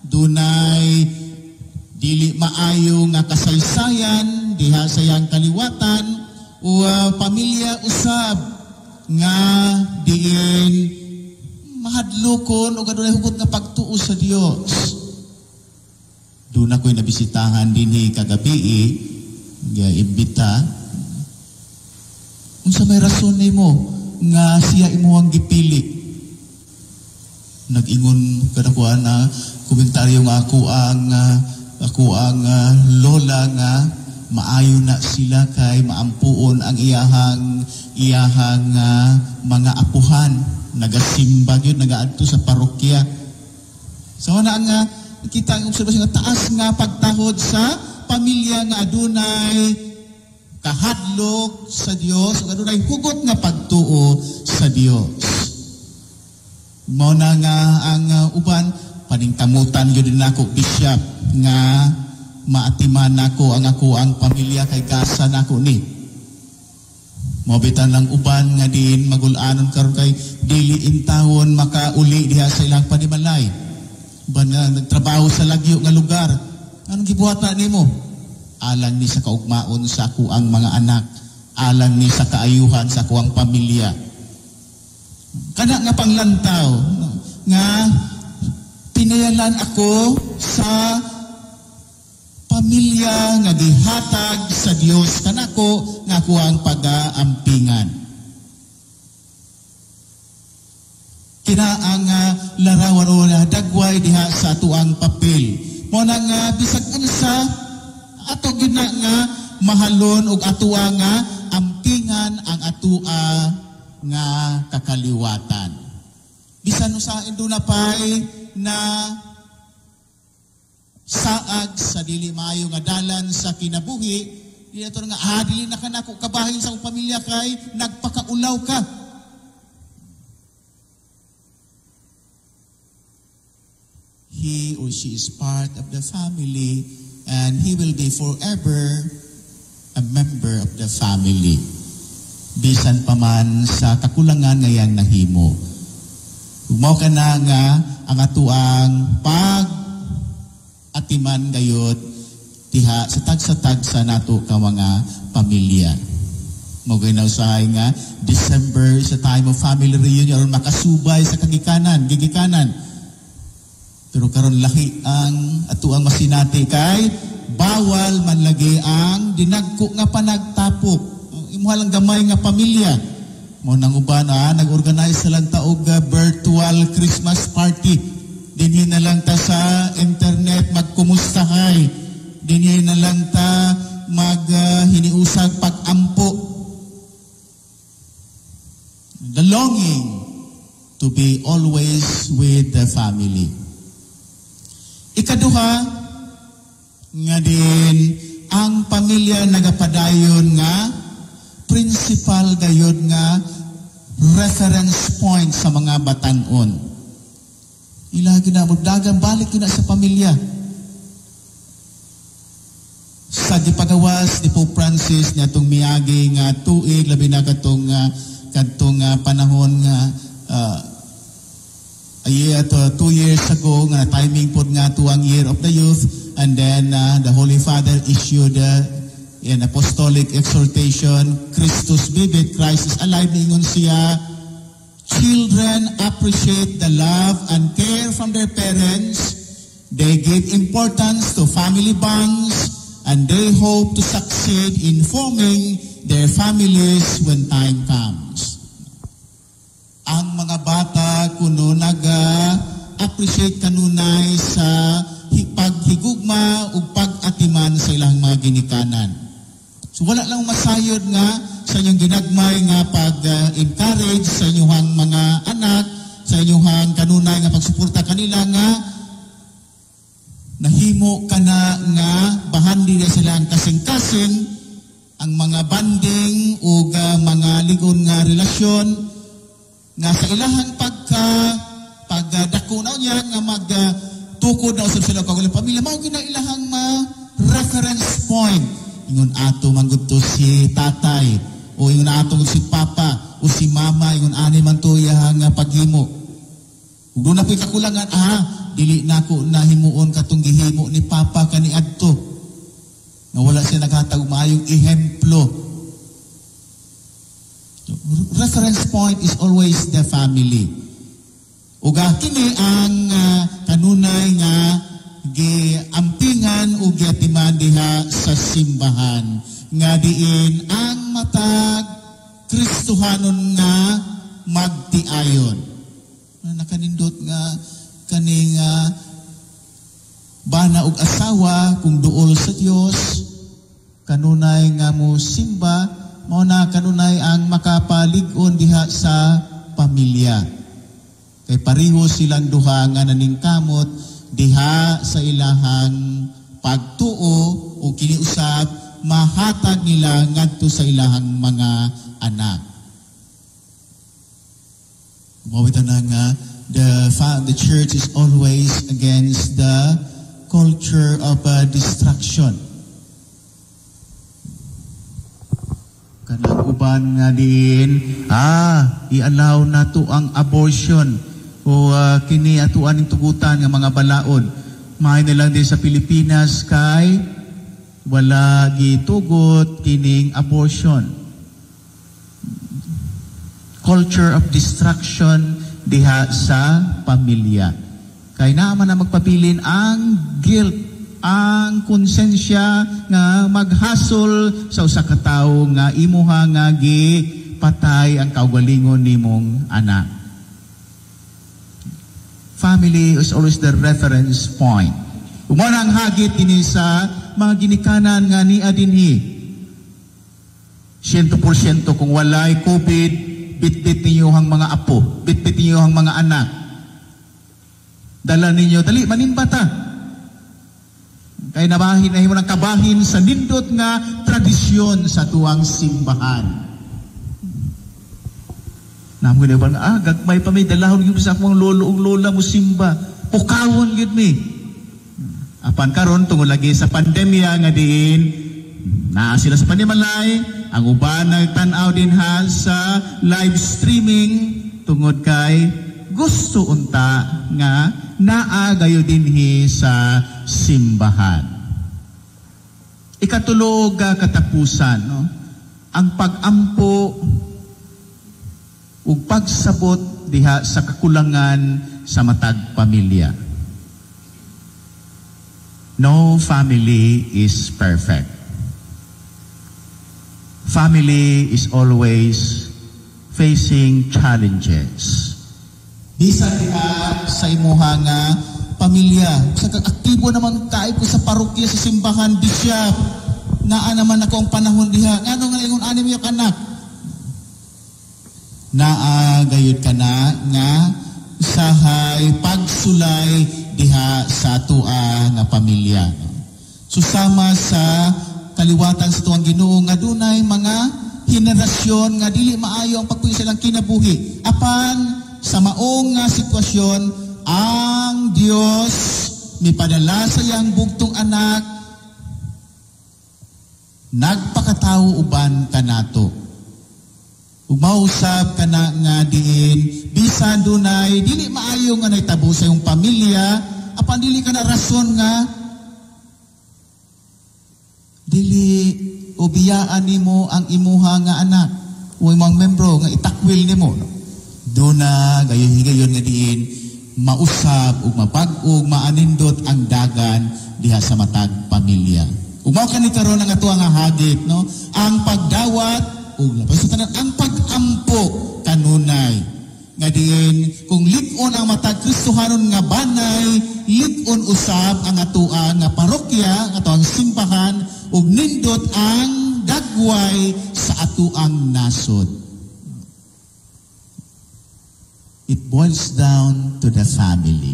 dunay dili maayo nga kasaysayan diha sa iyang kaliwatan o pamilya usab nga diin mahadlokon o adunay hugot nga pagtuo sa Dios. Doon ako'y nabisitahan dinhi kagabi, nga imbita. Unsa may rason nimo nga siya imuhang gipili? Nag-ingon kada na komentaryo nga ako ang lola nga maayo na sila kay maampuon ang iyahang mga apuhan, nagasimba gyud, nagaadto sa parokya. So na ang kita ang obserbasyon nga taas nga pagtahod sa pamilya nga adunay kahadlok sa Dios ug adunay hugot nga pagtuo sa Dios. Mao na nga ang uban paningkamutan gyud nako, bishop, nga maatiman nako ang ako ang pamilya kay gasa nako ni. Mao bitan lang uban nga diin magulanon karon kay dili intawon makauli diha sa ilang panimalay. Uban nga nagtrabaho sa lagyo nga lugar. Anong gibuhat na nimo? Alang ni sa kaugmaon sa ako ang mga anak, alang ni sa kaayuhan sa ako ang pamilya. Kana nga panglantaw nga pinayalan ako sa pamilya nga gihatag sa Dios kanako nga ako ang pag-aampingan. Kina ang larawan o dagway diha sa atuang papel. Mo na nga bisag unsa ato gyud na nga mahalon og atua nga ampingan ang atua nga kakaliwatan. Bisan usa duna pay na saag sa dili maayo nga dalan sa kinabuhi, di na to nga dili na kanako kabahin sa akong pamilya kay nagpakaulaw ka. He or she is part of the family and he will be forever a member of the family. Bisan pa man sa kakulangan ngayang nahimo. Mao ka na nga ang atuang pag atiman gayod diha sa tagsa-tagsa nato ka mga pamilya. Mao gay nausahay nga December is a time of family reunion aron makasubay sa kagikanan, gigikanan. Pero karon lahi ang atuang masinati kay bawal man lagi ang dinagko nga panagtapok. Imuha lang gamay nga pamilya. Mao nang uban nag-organize lang ta og virtual Christmas party. Dinhi na lang ta sa internet magkumustahay. Dinhi na lang ta maghiniusag pag-ampo. The longing to be always with the family. Ikaduha nga din ang pamilya nagapadayon nga principal gayod nga reference point sa mga batan-on. Ilagi na magdagan balik na sa pamilya. Sa gipagawas ni Pope Francis niya itong miagi nga tuig labi na katong kadtong panahon nga a year to 2 years ago nga timing pod nga tuang Year of the Youth, and then the Holy Father issued an apostolic exhortation, Christus vivit, Christ is alive. Ningon siya, children appreciate the love and care from their parents. They give importance to family bonds and they hope to succeed in forming their families when time comes. Ang mga bata kuno naga-appreciate kanunay sa paghigugma ug pag-atiman sa ilang mga ginikanan. So wala lang masayod nga sa inyong ginagmay nga pag-encourage sa inyong mga anak, sa inyong kanunay nga pagsuporta kanila nga nahimo kana nga bahandi na sila ang kasing-kasing, ang mga banding ug mga ligon nga relasyon nga sa ilahang pagdako na niya nga magtukod na usab sila kag pamilya, mao gyud na ilahang ma reference point. Ingon ato manggud to si tatay o ingon ato si papa, o si mama ingon ani man to iyahang paghimo. Ug duna po'y kakulangan, dili nako nahimuon katong gihimo ni papa kaniadto. Nga wala siya naghatag og maayong ehemplo. Reference point is always the family. Ug kini ang kanunay nga giampingan ug giatiman diha sa simbahan nga diin ang matag Kristohanon nga magtiayon. Nakanindot nga kaning bana og asawa kung duol sa Dios, kanunay nga mo simba, mao na kanunay ang makapalig-on diha sa pamilya. Kay pareho silang duha nga naningkamot diha sa ilahang pagtuo o kiniusab mahatag nila ngadto sa ilahang mga anak. Mawita na nga, the church is always against the culture of destruction. Kanang uban nga diin, i-allow na to ang abortion o kini atuan ning tugutan nga mga balaod. Maayo na lang din sa Pilipinas kay wala gitugot kining abortion. Culture of destruction diha sa pamilya. Kay naa man na magpabilin ang guilt, ang konsensya nga maghasol sa usa ka tawo nga imuha nga gipatay ang kaugalingon nimong anak. Family is always the reference point. Mao na ang hagit dinhi sa mga ginikanan nga nia dinhi. 100% kung walay COVID, bitbit ninyo ang mga apo, bitbit ninyo ang mga anak. Dala ninyo, dali, manimbata. Kay nabahin na himo ng kabahin sa nindot nga tradisyon sa tuwang simbahan. Namo gid ba gagmay pa mi dalahon gyud sa akong lolo ug lola mo simba. Pukawon gyud mi. Apan karon tungod lagi sa pandemya nga diin naa sila sa panimalay, ang uban nagtan-aw dinha sa live streaming tungod kay gusto unta nga naa gayo dinhi sa simbahan. Ikatulo ga katapusan, no? Ang pag-ampo ug pagsabot diha sa kakulangan sa matag pamilya. No family is perfect. Family is always facing challenges. Bisan diha sa imuha nga pamilya, sa aktibo naman kaay ko sa parokya, sa simbahan, bishop, naa naman ako ang panahon diha. Ngano nga ingon ani mo anak? Naa gayud ka na nga usahay pagsulay diha sa atua nga pamilya. Susama sa kaliwatan sa tuang Ginoo nga dunay mga henerasyon nga dili maayo ang pagpuyo sa ilang kinabuhi. Apan sa maong nga sitwasyon, ang Dios mipadala sa iyang bugtong anak, nagpakatawo uban kanato. Ug mausab kana nga diin bisan dunay dili maayo nga nahitabo sa iyong pamilya, apan dili ka na rason nga dili ubiyaan nimo ang imuha nga anak o imong membro nga itakwil nimo. Duna gayon higayon nga diin mausab ug mabag-og maanindot ang dagan diha sa matag pamilya. Ug mao kani karon ang ato nga hagit, no? Ang pagdawat ug lapas sa tanan ang pag-ampo kanunay nga diin kung lig-on ang matag Kristohanon nga banay, lig-on usab ang atoa nga parokya, ang atoang simbahan, ug nindot ang dagway sa atoang nasod. It boils down to the family.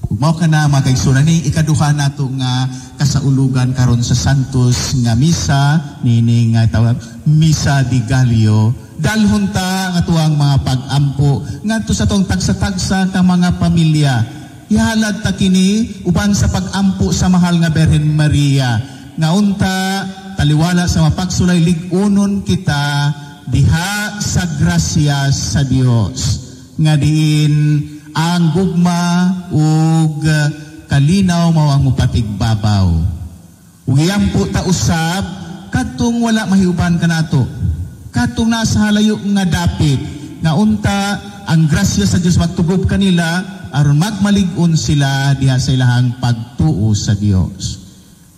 Ug mao ka na mga kaigsuonan ni ikaduha nato nga kasaulugan karon sa Santos nga misa nining nga tawag Misa de Gallo. Dalhon ta ang atuang mga pag-ampo ngadto sa atong tagsa-tagsa ka mga pamilya. Ihalad ta kini uban sa pag-ampo sa mahal nga Birhen Maria. Nga unta taliwala sa mapagsulay lig-unon kita diha sa grasya sa Dios nga diin ang gugma ug kalinaw mao ang mupatigbabaw. Ug iyampo ta usab kadtong wala mahiuban kanato, kadtong nasa halayo nga dapit, nga unta ang grasya sa Dios magtugob kanila aron magmalig-on sila diha sa ilahang pagtuo sa Dios.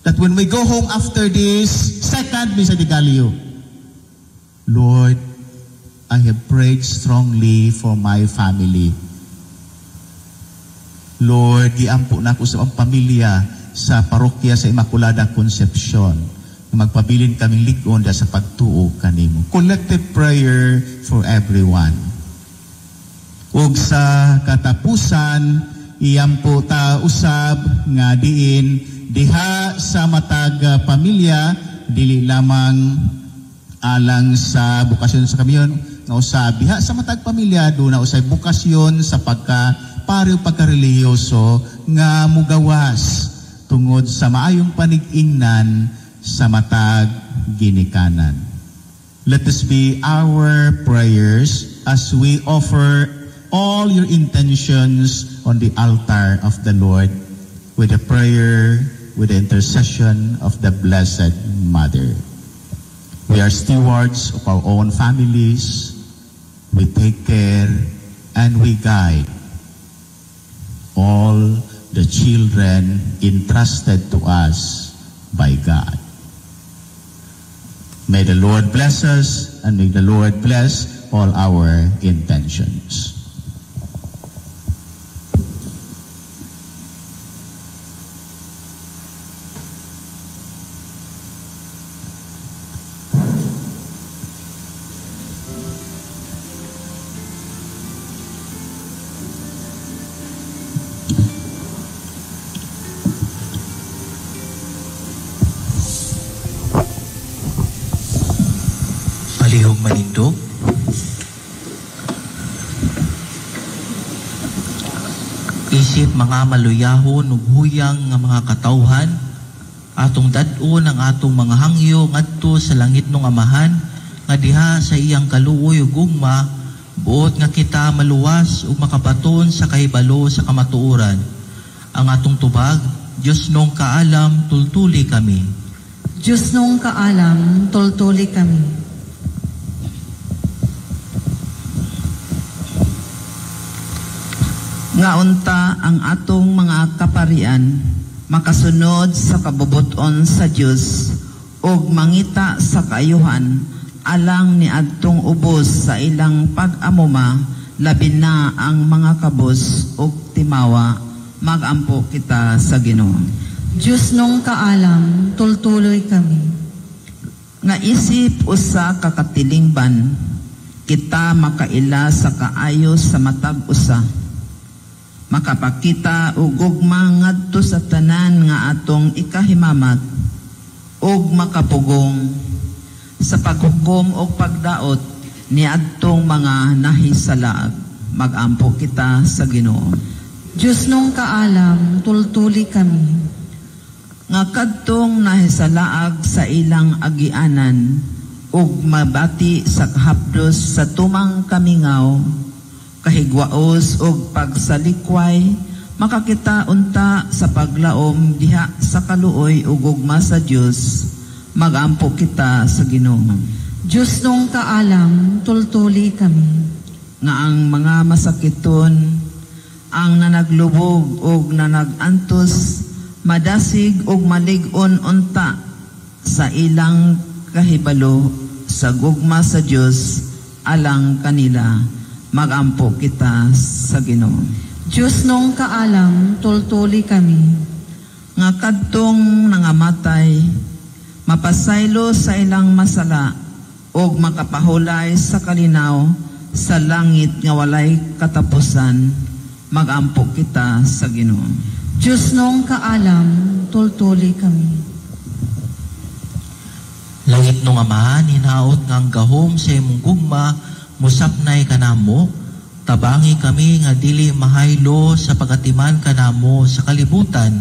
That when we go home after this second Misa de Gallo, Lord, I have prayed strongly for my family. Lord, giampo na ako sa ang pamilya sa parokya sa Immaculada Concepcion. Magpabilin kaming lig-on sa pagtuo kanimo. Collective prayer for everyone. Ug sa katapusan, iyampo ta usab nga diin diha sa matag pamilya, dili lamang alang sa bukasyon sa kamiyon, nga usab diha sa matag pamilya duna usay bukasyon sa pagka pareho pagkarelihiyoso nga mugawas tungod sa maayong panig-ingnan sa matag ginikanan. Let this be our prayers as we offer all your intentions on the altar of the Lord with the prayer, with the intercession of the Blessed Mother. We are stewards of our own families. We take care and we guide all the children entrusted to us by God. May the Lord bless us, and may the Lord bless all our intentions. Palihog manindog. Isip mga maluyahon ug huyang nga mga katawhan, atong dad-on ang atong mga hangyo ngadto sa langit nung Amahan, nga diha sa iyang kaluoy ug gugma, buot nga kita maluwas ug makabaton sa kahibalo sa kamatuoran. Ang atong tubag, Dios nung kaalam, tultuli kami. Dios nung kaalam, tultuli kami. Nga unta ang atong mga kaparian makasunod sa kabubuton sa Dios ug mangita sa kaayuhan alang ni adtong ubos sa ilang pag-amuma, labi na ang mga kabos ug timawa. Magampo kita sa Ginoo. Dios nung kaalam, tultuloy kami. Nga isip usa ka katilingban, kita makaila sa kaayo sa matag usa, makapakita og gugma ngadto sa tanan nga atong ikahimamat ug makapugong sa paghukom og pagdaot niadtong mga nahisalaag. Magampo kita sa Ginoo. Dios nung kaalam, tultuli kami. Nga kadtong nahisalaag sa ilang agianan ug mabati sa kahapdos sa tumang kamingaw, kahigwaos og pagsalikway, makakita unta sa paglaom diha sa kaluoy ug gugma sa Dios. Magampo kita sa Ginoo. Dios nung kaalam, tultuli kami. Nga ang mga masakiton, ang nanaglubog og nanagantos, madasig og malig-on unta sa ilang kahibalo sa gugma sa Dios alang kanila. Magampo kita sa Ginoo. Dios nung kaalam, tultuli kami. Nga kadtong nangamatay, mapasaylo sa ilang masala og makapahulay sa kalinaw sa langit nga walay katapusan. Magampo kita sa Ginoo. Dios nung kaalam, tultuli kami. Langit nung Amahan, hinaot nga ang gahom sa imong gugma musapnay kanamo, tabangi kami nga dili mahaylo sa pagatiman kanamo sa kalibutan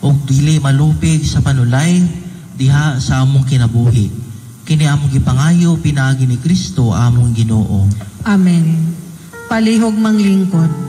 ug dili malupig sa panulay diha sa among kinabuhi. Kini among gipangayo pinaagi ni Kristo among Ginoo. Amen. Palihog manglingkod.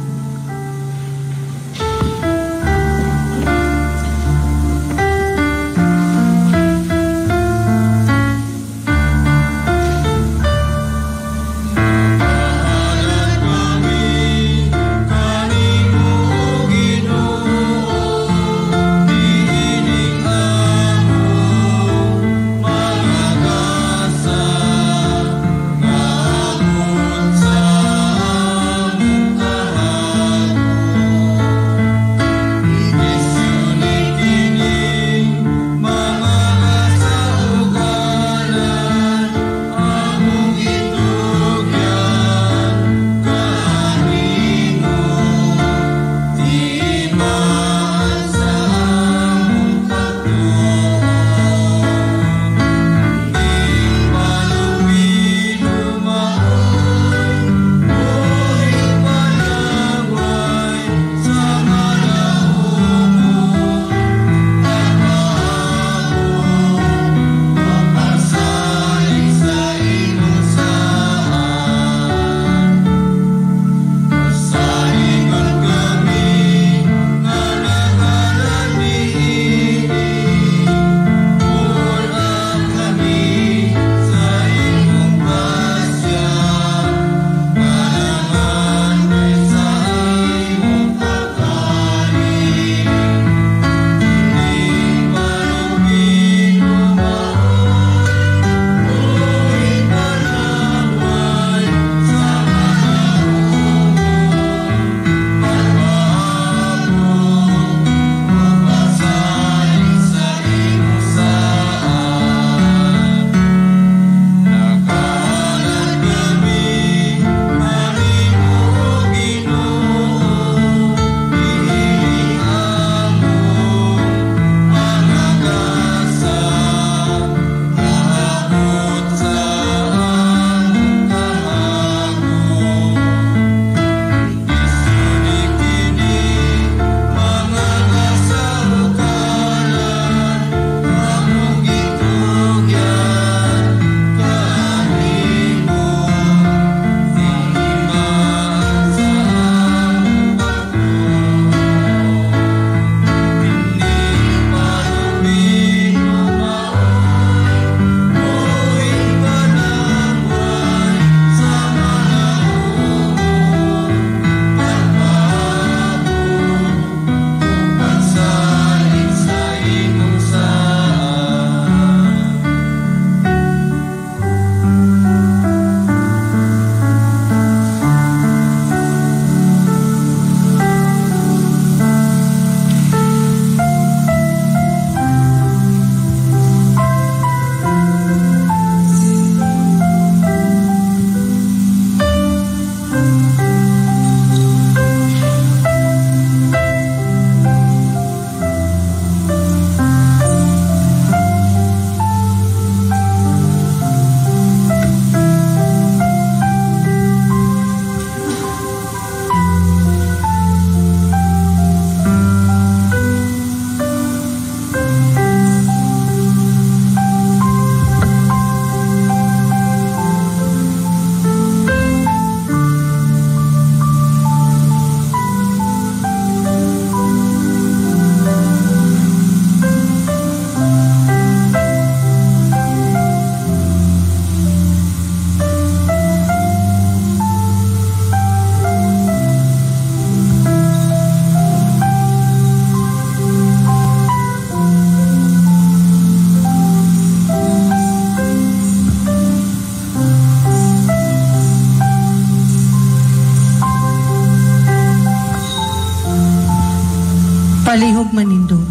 Palihog manindog.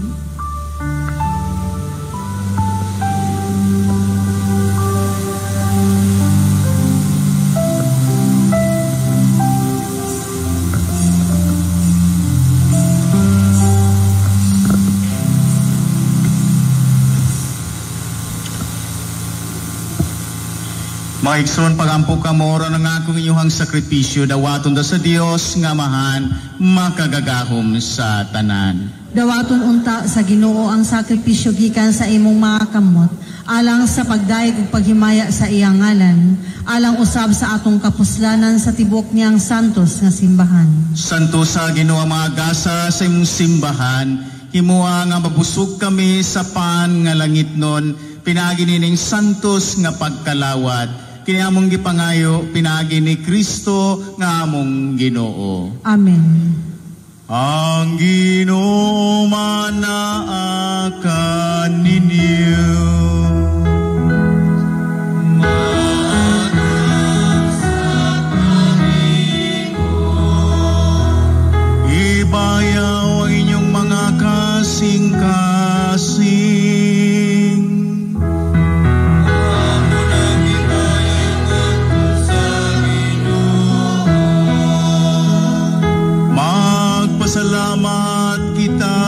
Mga igsoon, pagampo kamo aron ang akong inyuhang sakripisyo dawaton da sa Dios nga Amahan makagagahom sa tanan. Dawaton unta sa Ginoo ang sakripisyo gikan sa imong mga kamot alang sa pagdayeg ug paghimaya sa iyang ngalan, alang usab sa atong kapuslanan sa tibuok niyang santos nga simbahan. Santo sa Ginoo mga gasa sa imong simbahan, himoa nga mabusog kami sa pan nga langitnon, pinaagi nining santos nga pagkalawat. Kini among gipangayo, pinaagi ni Kristo nga among Ginoo. Amen. Ang Ginoo manaa kaninyo. Ibayaw ang inyong mga kasing-kasing. Magpasalamat kita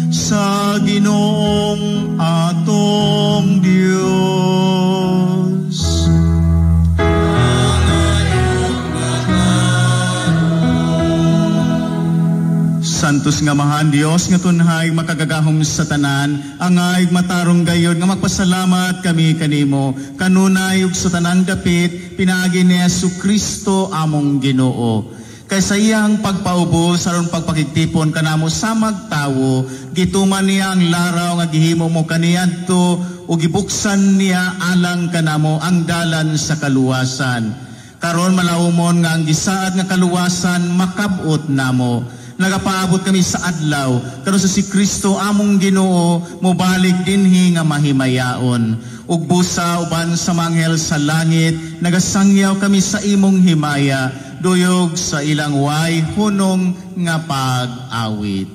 sa Ginoong atong Diyos. Santos nga mahan Dios nga tunhay makagagahom sa tanan, angay matarong gayon nga magpasalamat kami kanimo kanunay ug sa tanang dapit pinaagi ni Jesu Kristo among Ginoo. Kay sa iyang pagpaubos aron pagpakigtipon kanamo sa magtawo, gituman niya ang laraw nga gihimo mo kaniadto ug gibuksan niya alang kanamo ang dalan sa kaluwasan. Karon malawmon nga ang gisaad nga kaluwasan makab-ot namo. Nagapaabot kami sa adlaw karon sa si Kristo among Ginoo mobalik dinhi nga mahimayaon. Ug busa uban sa manghel sa langit nagasangyaw kami sa imong himaya, duyog sa ilang way hunong nga pag-awit.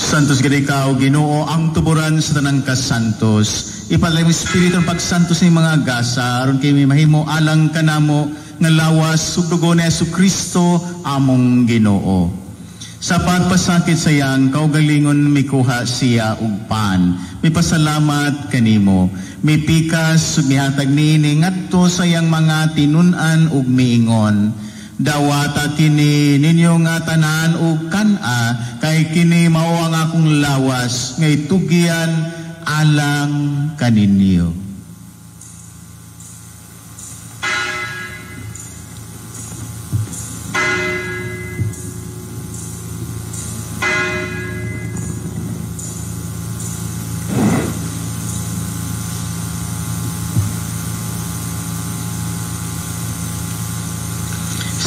Santos gid ikaw, Ginoo, ang tuburan sa tanang kasantos. Ipalay mo espiritu ng pagsantos ng mga gasa aron kay mahimo alang kanamo nga lawas ug dugo ni Jesu Kristo among Ginoo. Sa pagpasakit sa iyang kaugalingon mikuha siya og pan. Mipasalamat kanimo. Mipikas ug mihatag niini ngadto sa iyang mga tinun-an ug miingon. Dawata kini ninyo nga tanan ug kan-a, kay kini mao ang akong lawas nga itugyan alang kaninyo.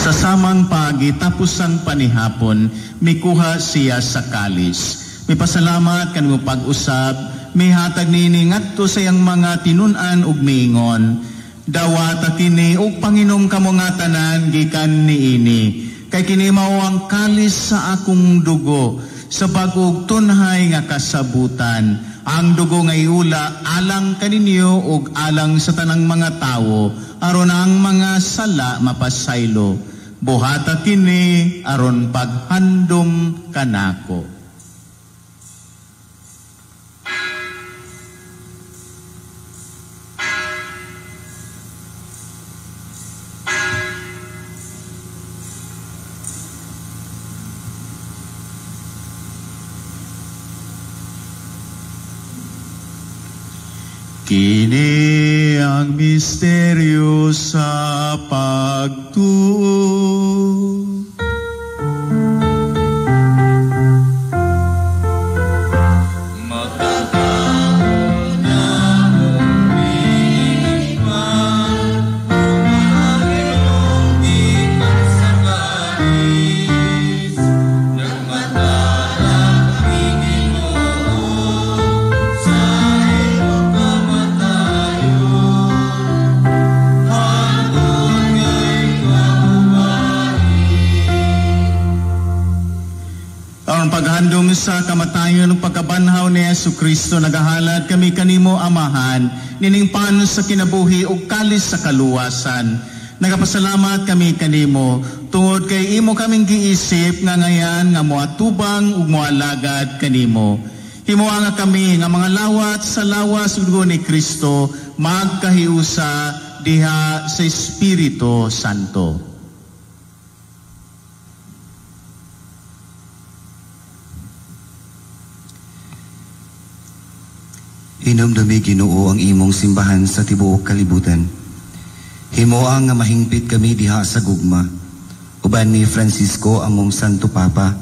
Sa samang pagi tapos ang panihapon, mikuha siya sa kalis. Mipasalamat kanimo pag-usab, mihatag niini ngadto sa iyang mga tinun-an ug miingon. Dawata kini ug panginom kamo nga tanan gikan niini. Kay kini mao ang kalis sa akong dugo, sa bag-ong tunhay nga kasabutan. Ang dugo nga iula alang kaninyo ug alang sa tanang mga tawo, aron ang mga sala mapasaylo. Buhata kini aron paghandom kanako. Kini ang misteryo sa pagtuo. Paghandom sa kamatayon ug pagkabanhaw ni Hesus Kristo, nagahalad kami kanimo, Amahan, nining pan sa kinabuhi ug kalis sa kaluwasan. Nagapasalamat kami kanimo tungod kay imo kaming giisip nga ngayan nga moatubang ug moalagad kanimo. Himoa nga kami nga mga lawat sa lawas ug dugo ni Kristo magkahiusa diha sa Espiritu Santo. Hinumdumi, Ginoo, ang imong simbahan sa tibuok kalibutan. Himoa nga mahingpit kami diha sa gugma. Uban ni Francisco among Santo Papa,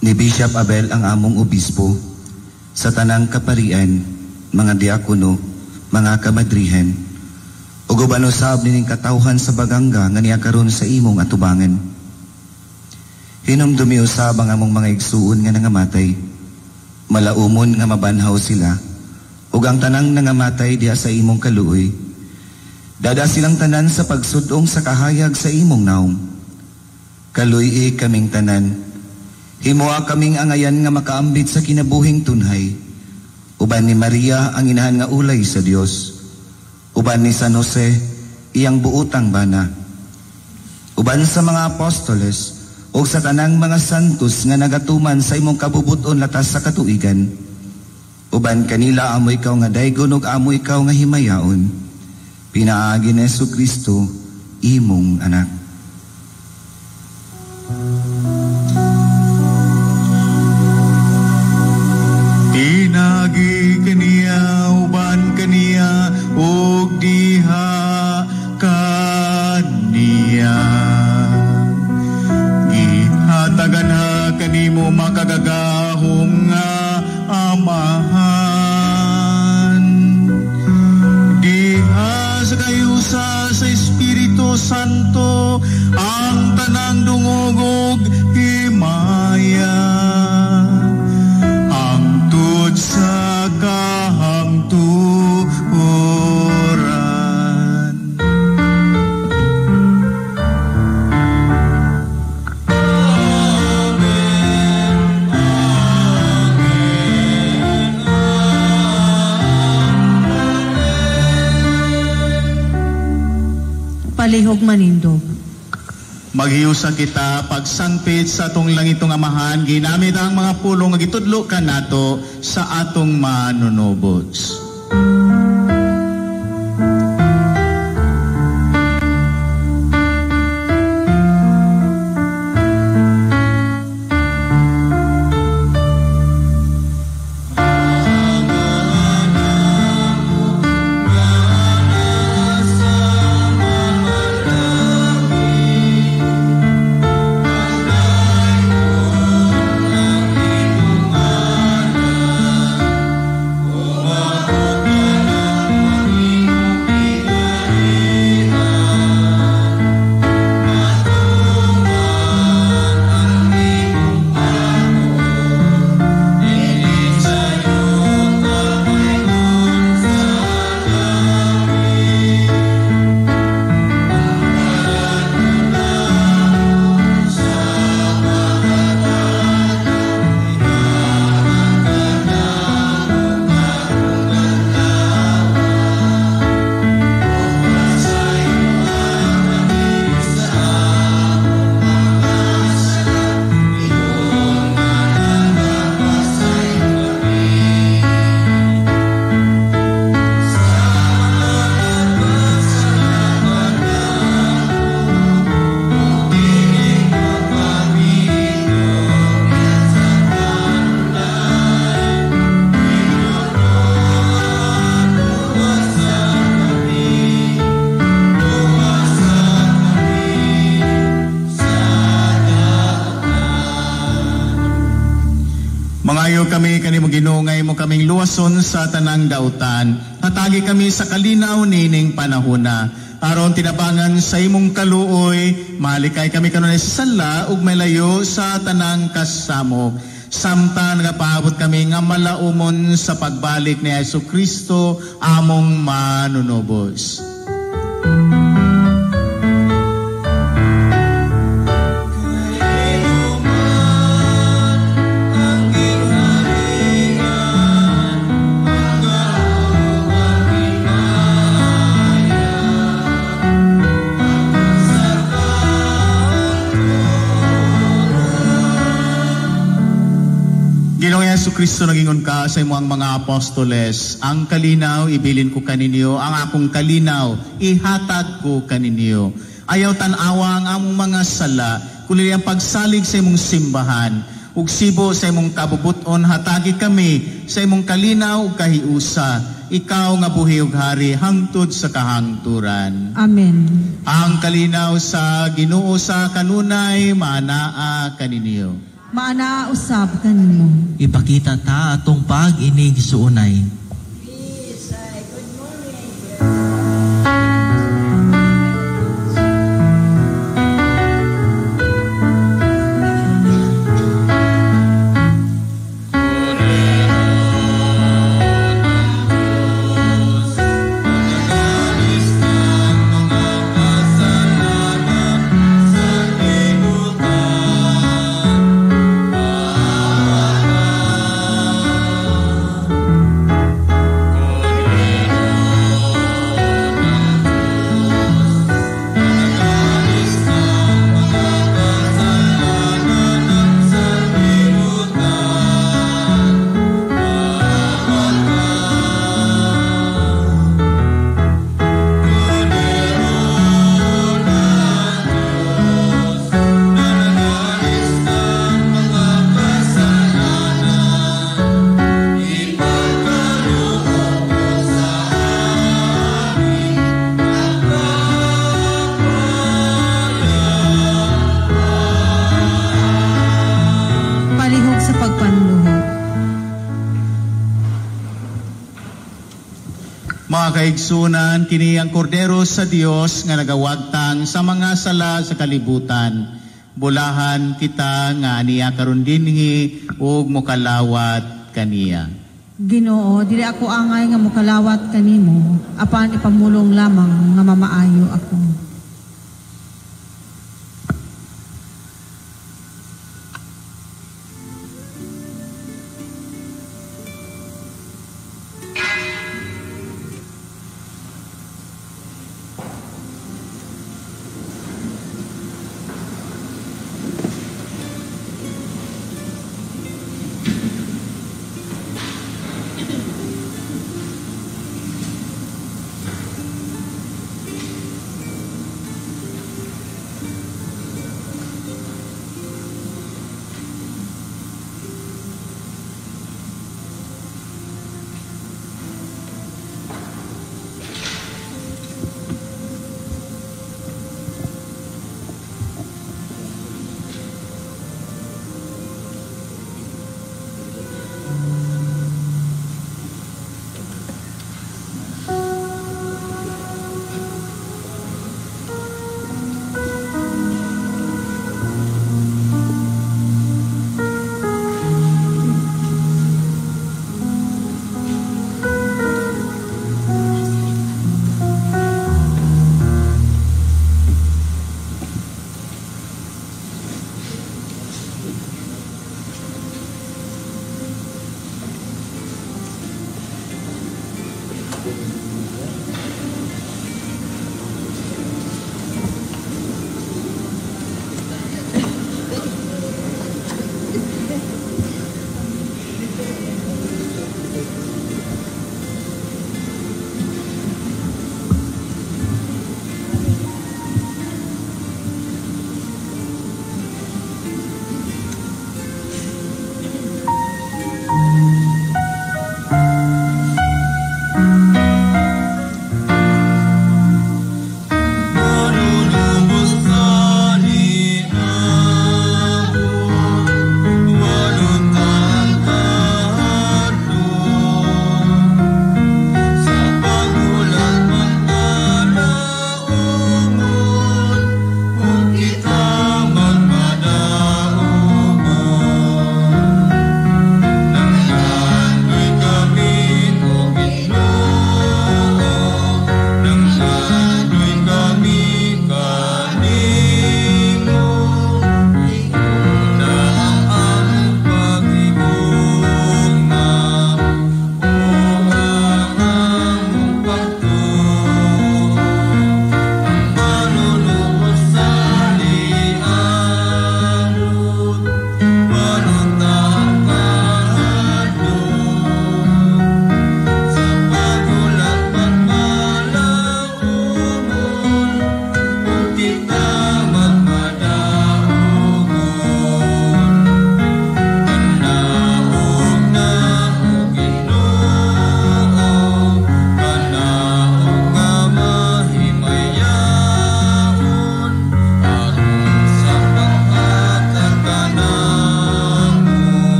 ni Bishop Abel ang among obispo, sa tanang kaparian, mga diakono, mga kamadrihan, ug uban usab nining katawhan sa Baganga nga niya karon sa imong atubangan. Hinumdumi usab ang among mga igsuon nga nangamatay. Malaumon nga mabanhaw sila, ug ang tanang nangamatay diha sa imong kaluoy. Dada silang tanan sa pagsudong sa kahayag sa imong naong. Kaluy-i kaming tanan. Himoa kaming angayan nga makaambit sa kinabuhing tunhay. Uban ni Maria ang inahan nga ulay sa Dios. Uban ni San Jose iyang buotang bana. Uban sa mga apostoles ug sa tanang mga santos nga nagatuman sa imong kabubut-on latas sa katuigan. Uban kanila amo ikaw nga daygon ug amo ikaw nga himayaon. Pinaagi ni Jesu Kristo, imong anak. Pinagi kaniya, uban kaniya, ug diha kaniya. Gihatagan ha kanimo makagagahom nga Amahan. Diha sa kayusa sa Espiritu Santo ang tanang dungog ug himaya hangtod sa kahangturan. Palihog manindog. Maghiusa kita pagsangpit sa atong langitong Amahan, ginamit ang mga pulong nga gitudlo kanato sa atong manunubos. Mangayo kami kanimo Ginoo nga imo kaming luwason sa tanang dautan. Hatagi kami sa kalinaw nining panahona. Aron tinabangan sa imong kaluoy, malikay kami kanunay sa sala ug malayo sa tanang kasamok. Samtang nagapaabot kami nga malaumon sa pagbalik ni Hesus Kristo among manunubos. Hesukristo, nagingon ka sa imong mga apostoles, ang kalinaw ibilin ko kaninyo, ang akong kalinaw ihatag ko kaninyo. Ayaw tan-awa ang among mga sala, kundi ang pagsalig sa imong simbahan. Ug sibo sa imong kabubuton, hatagi kami sa imong kalinaw ug kahiusa. Ikaw nga buhi ug hari hangtod sa kahangturan. Amen. Ang kalinaw sa Ginoo sa kanunay maanaa kaninyo. Maanaa usab kanimo. Ipakita ta atong pag-inig suunay. Mga kaigsunan, kini ang kordero sa Dios nga nagawagtang sa mga sala sa kalibutan. Bulahan kita nga niya karon dinhi ug mokalawat kaniya. Ginoo, dili ako angay nga mokalawat kanimo, apan ipamulong lamang nga mamaayo ako.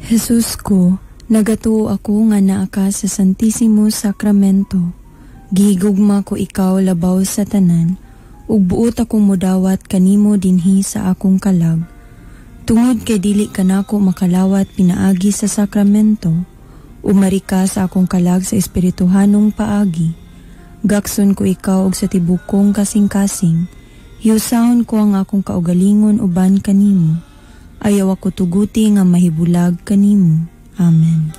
Jesus ko, nagatuo ako nga naa ka sa Santisimo Sacramento. Gihigugma ko ikaw labaw sa tanan, ug buot akong mudawat kanimo dinhi sa akong kalag. Tungod kay dili kanako makalawat pinaagi sa sakramento, umari ka sa akong kalag sa espirituhanong paagi. Gakson ko ikaw og sa tibok kong kasing-kasing, hiusahon ko ang akong kaugalingon uban kanimo. Ayaw ako tuguti nga mahibulag kanimo. Amen.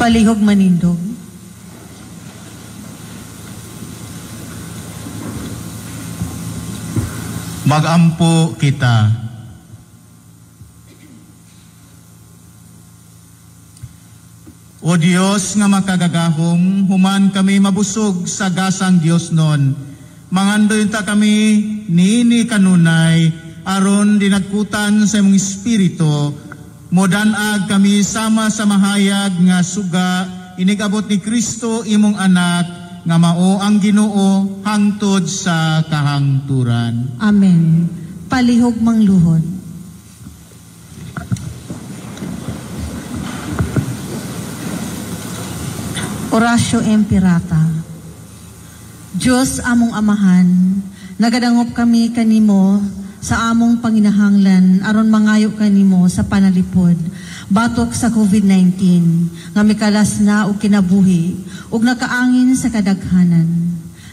Palihog manindog. Magampo kita. O Dios nga makagagahom, human kami mabusog sa gasang Dios nun. Mangandoy ta kami niini kanunay, aron dinagkutan sa imong espiritu, Modanag kami sama sa mahayag nga suga inigabot ni Kristo imong anak nga mao ang Ginoo hangtod sa kahangturan. Amen. Palihog mangluhod. Oratio Impirata. Diyos among amahan, nagadangop kami kanimo sa among panginahanglan aron mangayo kanimo sa panalipod batok sa COVID-19 nga mikalas na og kinabuhi ug nakaangin sa kadaghanan.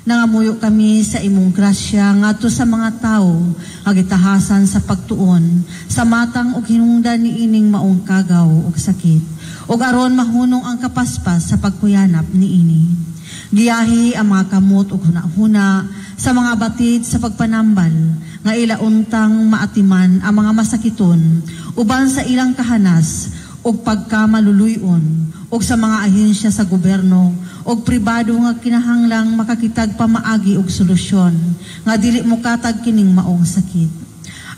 Nangamuyo kami sa imong grasya ngadto sa mga tawo nga gitahasan sa pagtuon sa matang ug hinungdan niining maong kagaw ug sakit ug aron mahunong ang kapaspas sa pagkuyanap niini. Giyahi ang mga kamot ug hunahuna sa mga batid sa pagpanambal nga ila untang maatiman ang mga masakiton uban sa ilang kahanas ug pagkamaluluyon ug sa mga ahensya sa gobyerno ug pribado nga kinahanglang makakitag pamaagi og solusyon nga dili mokatag kining maong sakit.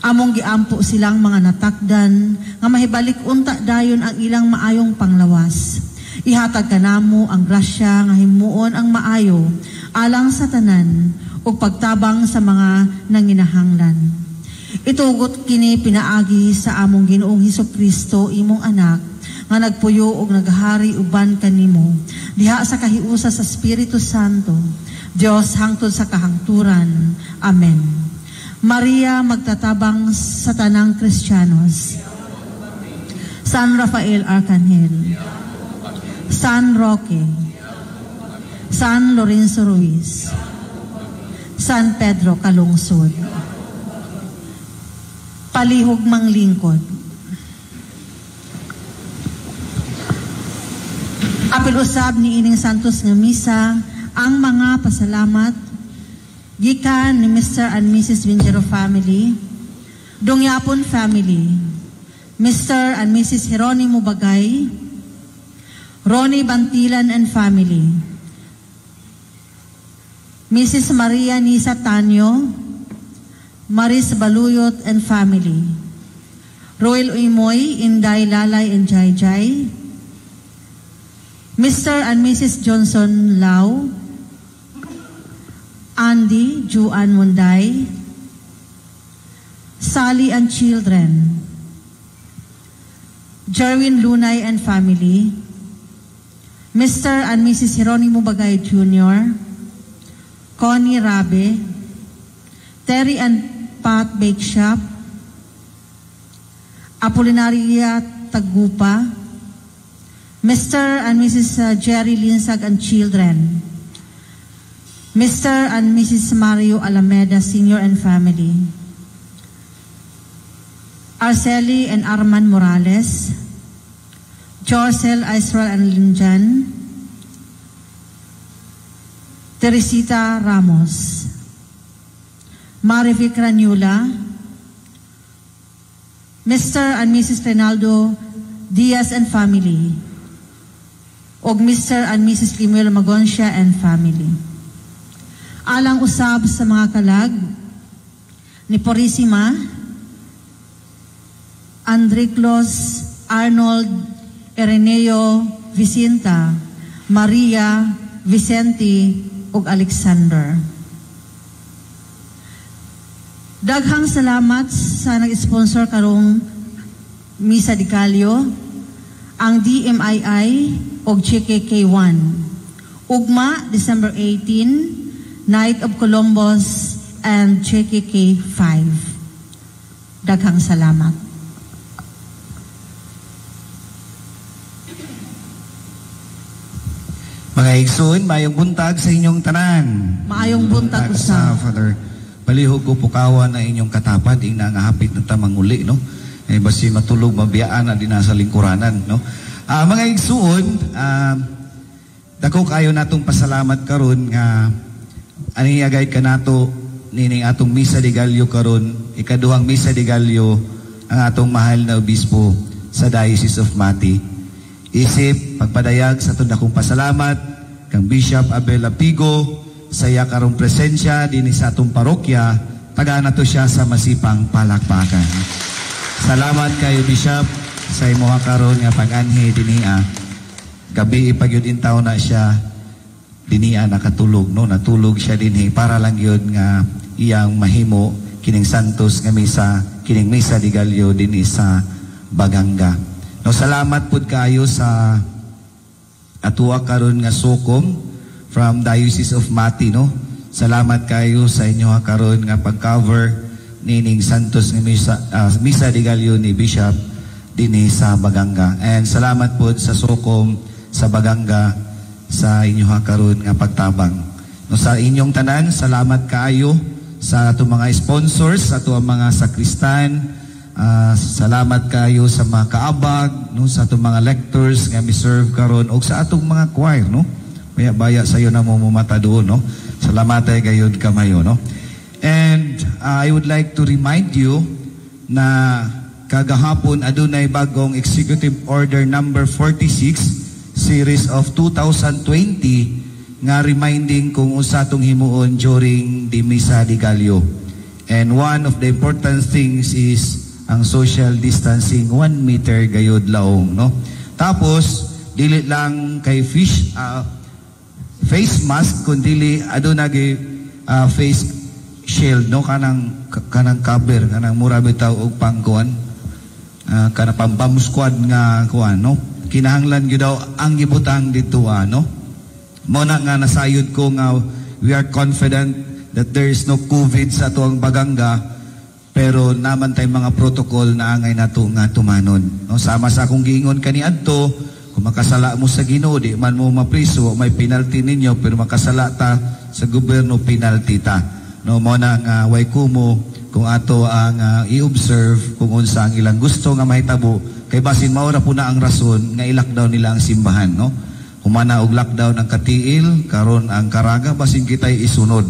Among giampo silang mga natakdan nga mahibalik unta dayon ang ilang maayong panglawas. Ihatag kanamo ang grasya nga himuon ang maayo alang sa tanan ug pagtabang sa mga nanginahanglan. Itugot kini pinaagi sa among Ginoong Hesukristo imong anak nga nagpuyo og naghari uban kanimo diha sa kahiusa sa Espiritu Santo, Dios hangtod sa kahangturan. Amen. Maria magtatabang sa tanang Kristiyanos. San Rafael Arcangel, San Roque, San Lorenzo Ruiz, San Pedro Calungsod. Palihog manglingkod. Apil usab ni ining Santos nga misa ang mga pasalamat gikan ni Mr. and Mrs. Vingero family, Dongyapon family, Mr. and Mrs. Jeronimo Bagay, Ronnie Bantilan and family, Mrs. Maria Nisa Tanyo, Maris Baluyot and family, Royal Uimoy, Inday Lalay and Jai Jai, Mr. and Mrs. Johnson Lau, Andy Juan Munday, Sally and children, Jerwin Lunay and family, Mr. and Mrs. Jeronimo Bagay Jr., Connie Rabe, Terry and Pat Bake Shop, Apolinaria Tagupa, Mr. and Mrs. Jerry Linsag and children, Mr. and Mrs. Mario Alameda Sr. and family, Arceli and Arman Morales, Jorcel Israel and Linjan, Teresita Ramos, Marivic Ranula, Mr. and Mrs. Reynaldo Diaz and family, og Mr. and Mrs. Lemuel Magoncia and family. Alang usab sa mga kalag ni Purisima, Andriclos, Arnold, Ireneo, Vicinta, Maria, Vicente, ug Alexander. Daghang salamat sa nag-sponsor karong Misa de Gallo, ang DMII og GKK1. Ugma, December 18, Knight of Columbus and GKK5. Daghang salamat. Mga igsoon, maayong buntag sa inyong tanan. Maayong buntag sa Father. Palihog ko pukawan na inyong katapad, ing nangahapit na tamang uli, no? Eh, basi matulog, mabiyaan na din nasa lingkuranan, no? Mga igsoon, dako kayo natong pasalamat karon nga ani agay kanato nining atong Misa de Gallo karon, ikaduhang Misa de Gallo ang atong mahal na obispo sa Diocese of Mati. Isip pagpadayag sa atong dakong pasalamat kang Bishop Abel Apigo sa iya karong presensya dinhi sa atong parokya, tagaan nato siya sa masipang palakpakan. Salamat kay Bishop sa imuha karon nga pag-anhi dinhi. Gabi ipagyud intaw na siya dinhi nakatulog, no, natulog siya dinhi para lang gyud nga iyang mahimo kining Santos nga misa, kining Misa de Gallo dinhi sa Baganga. No, salamat pud kaayo sa atuwa karon nga sukom from Diocese of Mati, no. Salamat kayo sa inyo karon nga pag-cover nining Santos nga misa, Misa de Gallo ni Bishop dinhi sa Baganga. And salamat pod sa sukom sa Baganga sa inyo karon nga pagtabang. No, sa inyong tanan, salamat kaayo sa atong mga sponsors, sa atong mga sakristan. Salamat kayo sa mga kaabag, no, sa atong mga lectors nga mi-serve karon og sa atong mga choir, no. Baya sayo na mo mumata doon, no. Salamat ay gayud kamayo, no. And I would like to remind you na kagahapon adunay bagong Executive Order number 46 series of 2020 nga reminding kung unsa atong himuon during the Misa de Gallo. And one of the important things is ang social distancing, 1 meter gayud laong, no. Tapos dili lang kay fish face mask, kundi aduna gyud face shield, no, kanang kanang cover, kanang mura bitaw og pangkuan, kanang pambam squad nga kuan, no. Kinahanglan gyud daw ang gibutang dito, no. Mo na nga nasayod ko nga we are confident that there is no COVID sa atuang Baganga, pero naman tay mga protocol na angay nato nga tumanon, no. Sama sa akong giingon kaniadto, kung makasala mo sa Ginoo, di man mo mapriso, may penalty ninyo, pero makasala ta sa gobyerno, penalty ta, no. Mo na nga way kumo kung ato ang i-observe kung unsa ang ilang gusto nga mahitabo, kay basin mao ra po na ang rason nga i-lockdown nila ang simbahan, no. Humana og lockdown ang Katiil, karon ang Caraga, basin kita'y isunod.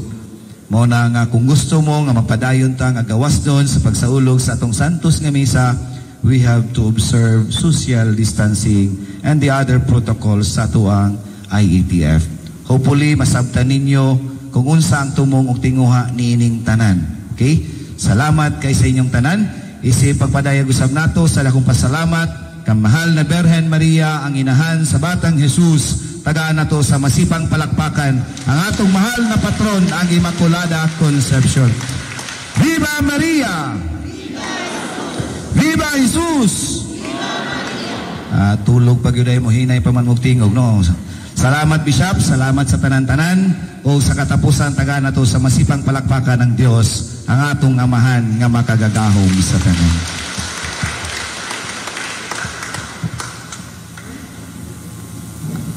Mao na nga kung gusto mo nga mapadayon ta nga gawas doon sa pagsaulog sa atong Santos nga misa, we have to observe social distancing and the other protocols sa atuang IATF. Hopefully masabtan ninyo kung unsa ang tumong og tinguha niining tanan. Okay? Salamat kay sa inyong tanan. Isip pagpadayag usab nato sa lakong pasalamat kang mahal na Berhen Maria, ang inahan sa Batang Jesus. Tagaan nato sa masipang palakpakan ang atong mahal na patron, ang Immaculada Concepcion. Viva Maria! Viva Jesus! Tulog pag yun ay mo, hinay pa man mong tingog, no? Salamat, Bishop. Salamat sa tanan-tanan. O sa katapusan, tagaan nato sa masipang palakpakan ng Diyos ang atong amahan nga makagagahom sa tanan.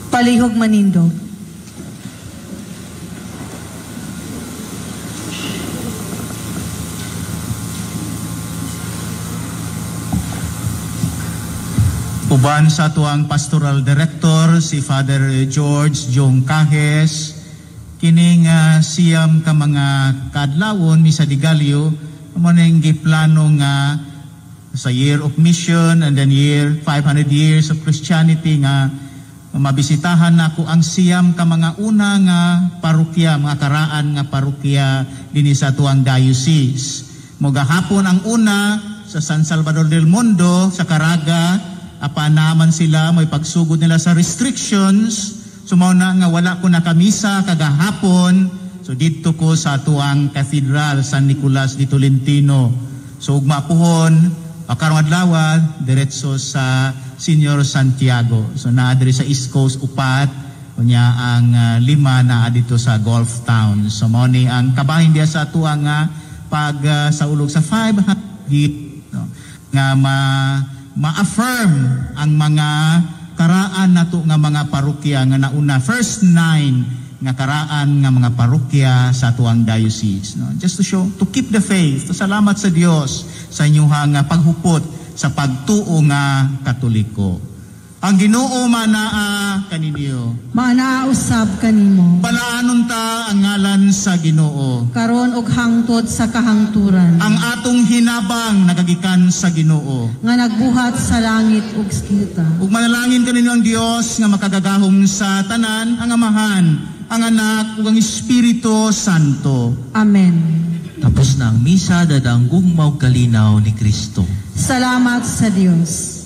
Palihog manindog. Uban sa tuang pastoral director si Father George Jong Cajes, kining siyam ka mga kaadlawon Misa de Gallo mo ning giplano nga sa year of mission and then year 500 years of Christianity nga mabisitahan nako ang siyam ka mga una nga parokya, mga karaan nga parokya dinhi sa tuang diocese. Mogahapon ang una sa San Salvador del Mundo sa Caraga, apan naman sila may pagsugod nila sa restrictions. So mao na nga wala ko nakamisa kagahapon. So didto ko sa tuang Cathedral San Nicolas de Tolentino. So ugma puhon karong adlaw diretso sa Senior Santiago. So naa diri sa East Coast upat, unya ang lima naa dito sa Gulf Town. So mao ni ang kabahin diha sa atuang nga pag saulog sa 500, no, nga ma-affirm ang mga karaan nato nga mga parokya nga nauna, first 9 nga karaan nga mga parokya sa atuang diocese, no? Just to show, to keep the faith. So, salamat sa Dios sa inyuhang paghupot sa pagtuo nga Katoliko. Ang Ginoo manaa kaninyo. Manaa usab kanimo. Balaanon ta ang ngalan sa Ginoo. Karon og hangtod sa kahangturan. Ang atong hinabang nagagikan sa Ginoo. Nga nagbuhat sa langit ug yuta. Ug manalangin kaninyo ang Dios nga makagagahom sa tanan, ang Amahan, ang Anak ug ang Espiritu Santo. Amen. Tapos na ang misa, dadang gugmaw kalinaw ni Kristo. Salamat sa Dios.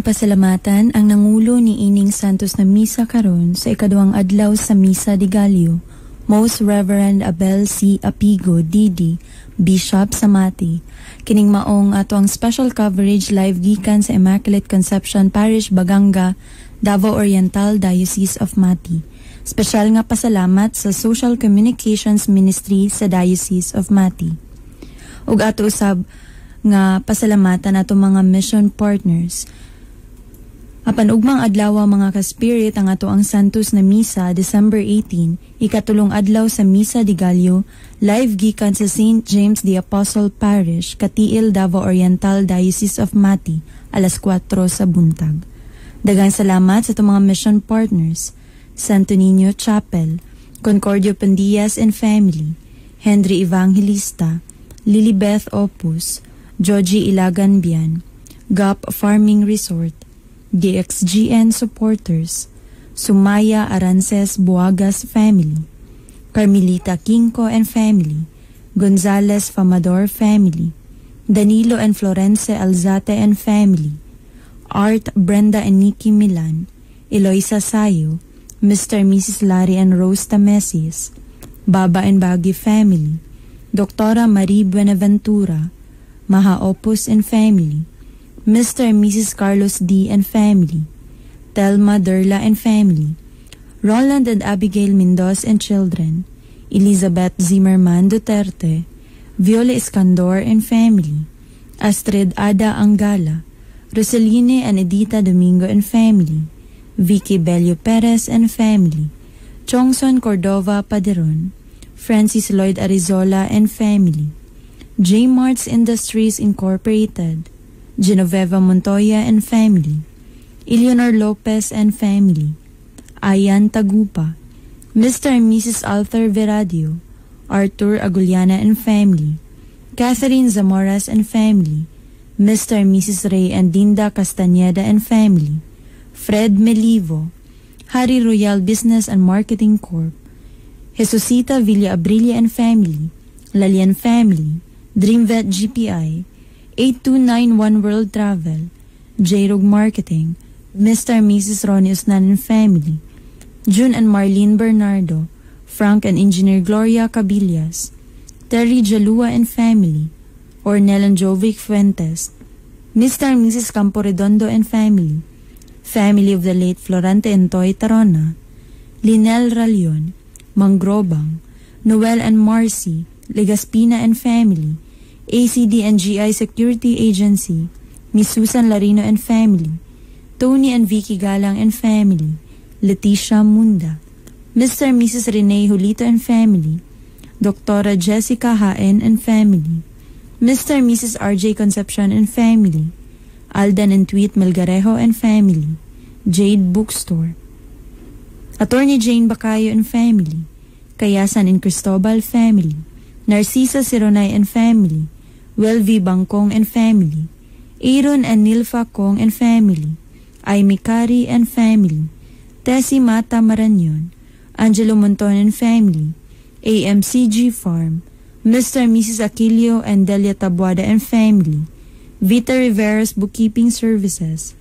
Atong pasalamatan ang nangulo ni ining Santos na Misa karon sa ikaduhang adlaw sa Misa de Gallo, Most Reverend Abel C. Apigo, D.D., Bishop sa Mati. Kining maong ato ang special coverage live gikan sa Immaculate Conception Parish, Baganga, Davao Oriental, Diocese of Mati. Espesyal nga pasalamat sa Social Communications Ministry sa Diocese of Mati. Ug ato usab nga pasalamatan ato mga mission partners. Apan ugmang adlaw, mga ka-spirit, ang ato ang Santos na Misa, December 18, ikatulong adlaw sa Misa de Gallo, live gikan sa St. James the Apostle Parish, Cateel, Davao Oriental, Diocese of Mati, alas 4 sa buntag. Daghang salamat sa atong mga mission partners: Santo Niño Chapel, Concordio Pandias and Family, Henry Evangelista, Lilibeth Opus, Joji Ilagan Bian, Gap Farming Resort, DXGN Supporters, Sumaya Arances Buagas Family, Carmelita Quinco and Family, Gonzales Famador Family, Danilo and Florence Alzate and Family, Art, Brenda and Nikki Milan, Eloisa Sayo, Mr. and Mrs. Larry and Rose Tamesis, Baba and Bagi Family, Doktora Marie Buenaventura, Maha Opus and Family, Mr. and Mrs. Carlos D. and Family, Telma Derla and Family, Roland and Abigail Mendoz and Children, Elizabeth Zimmerman Duterte, Viola Iskandor and Family, Astrid Ada Angala, Roseline and Edita Domingo and Family, Vicky Bello Perez and Family, Chongson Cordova Paderon, Francis Lloyd Arizola and Family, J. Marts Industries Incorporated, Genoveva Montoya and Family, Eleanor Lopez and Family, Ayan Tagupa, Mr. and Mrs. Arthur Veradio, Arthur Aguliana and Family, Catherine Zamoras and Family, Mr. and Mrs. Ray and Dinda Castañeda and Family, Fred Melivo, Harry Royal Business and Marketing Corp., Jesusita Villa Abrilia and Family, Lalian Family, Dreamvet GPI, 8291 World Travel, J-Rog Marketing, Mr. and Mrs. Ronnie Usnan and Family, June and Marlene Bernardo, Frank and Engineer Gloria Cabillas, Terry Jalua and Family, Ornel and Jovic Fuentes, Mr. and Mrs. Campo Redondo and Family, Family of the late Florante Entoy Tarona, Linel Ralion, Mangrobang, Noel and Marcy, Legaspina and Family, ACD and GI Security Agency, Miss Susan Larino and Family, Tony and Vicky Galang and Family, Leticia Munda, Mr. and Mrs. Rene Julito and Family, Doctora Jessica Haen and Family, Mr. and Mrs. RJ Concepcion and Family, Alden and Tweet Melgarejo and Family, Jade Bookstore, Attorney Jane Bacayo and Family, Kayasan and Cristobal Family, Narcisa Sironay and Family, Welvi Bangkong and Family, Aaron and Nilfa Kong and Family, Aimee Kari and Family, Tessie Mata Maranyon, Angelo Monton and Family, AMCG Farm, Mr. and Mrs. Aquilio and Delia Tabuada and Family, Vita Rivera's Bookkeeping Services,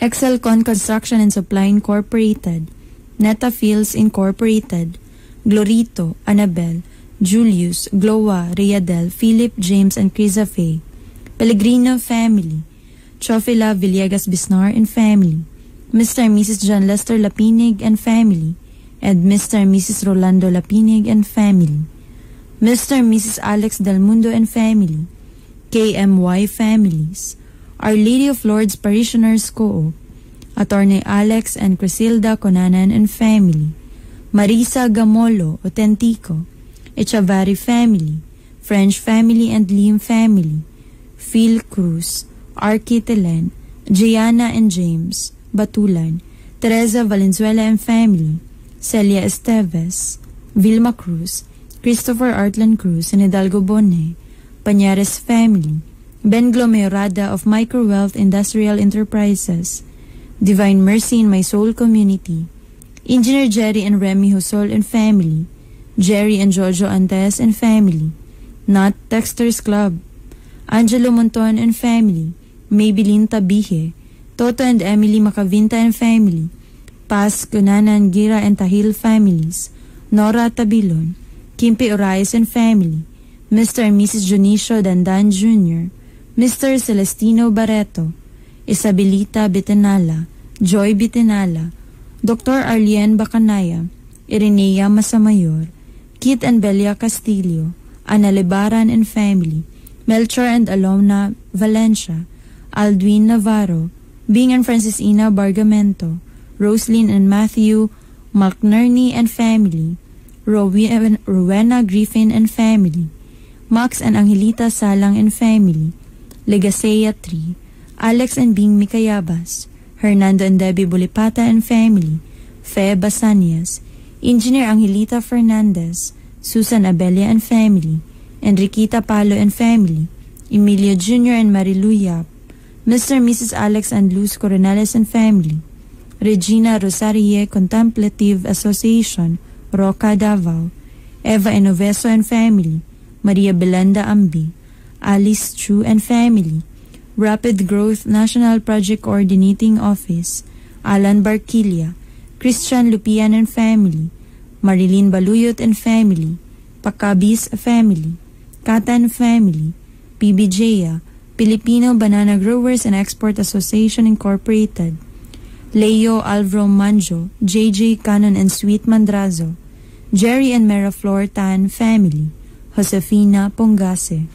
Excelcon Construction and Supply Incorporated, Neta Fields Incorporated, Glorito, Annabel, Julius, Gloa, Riadel, Philip, James, and Criza Faye, Pellegrino Family, Chofila Villegas Bisnar and Family, Mr. and Mrs. John Lester Lapinig and Family, and Mr. and Mrs. Rolando Lapinig and Family, Mr. and Mrs. Alex Del Mundo and Family, KMY Families, Our Lady of Lourdes Parishioners Co-op, Attorney Alex and Crisilda Conanan and Family, Marisa Gamolo, Autentico, Echavarri Family, French Family and Lim Family, Phil Cruz, Arky Telen, Gianna and James, Batulan, Teresa Valenzuela and Family, Celia Esteves, Vilma Cruz, Christopher Artlan Cruz and Hidalgo Bone, Pañares Family, Ben Glomerada of Microwealth Industrial Enterprises, Divine Mercy in My Soul Community, Engineer Jerry and Remy Husol and Family, Jerry and Jojo Antes and Family, Not Texters Club, Angelo Monton and Family, Maybelline Tabihe, Toto and Emily Macavinta and family, Paz Cunanan Gira and Tahil families, Nora Tabilon, Kimpi Orais and family, Mr. and Mrs. Dionisio Dandan Jr., Mr. Celestino Barreto, Isabelita Bitenala, Joy Bitenala, Dr. Arlene Bacanaya, Irenea Masamayor, Kit and Belia Castillo, Ana Lebaran and family, Melchor and Alomna Valencia, Aldwin Navarro, Bing and Francisina Bargamento, Roslyn and Matthew McNerney and family, Rowena Griffin and family, Max and Angelita Salang and family, Legasea 3, Alex and Bing Mikayabas, Hernando and Debbie Bolipata and family, Fe Basanias, Engineer Angelita Fernandez, Susan Abelia and family, Enriquita Palo and family, Emilio Jr. and Marilu Yap, Mr. and Mrs. Alex and Luz Coronales and family, Regina Rosarie Contemplative Association, Roca, Davao, Eva Enoveso and family, Maria Belenda Ambi, Alice Chu and family, Rapid Growth National Project Coordinating Office, Alan Barquilla, Christian Lupian and family, Marilyn Baluyot and family, Pacabis family, Katan family, PBJA, Filipino Banana Growers and Export Association Incorporated, Leo Alvaro Manjo, JJ Cannon and Sweet Mandrazo, Jerry and Mera Flor Tan family, Josefina Pongase.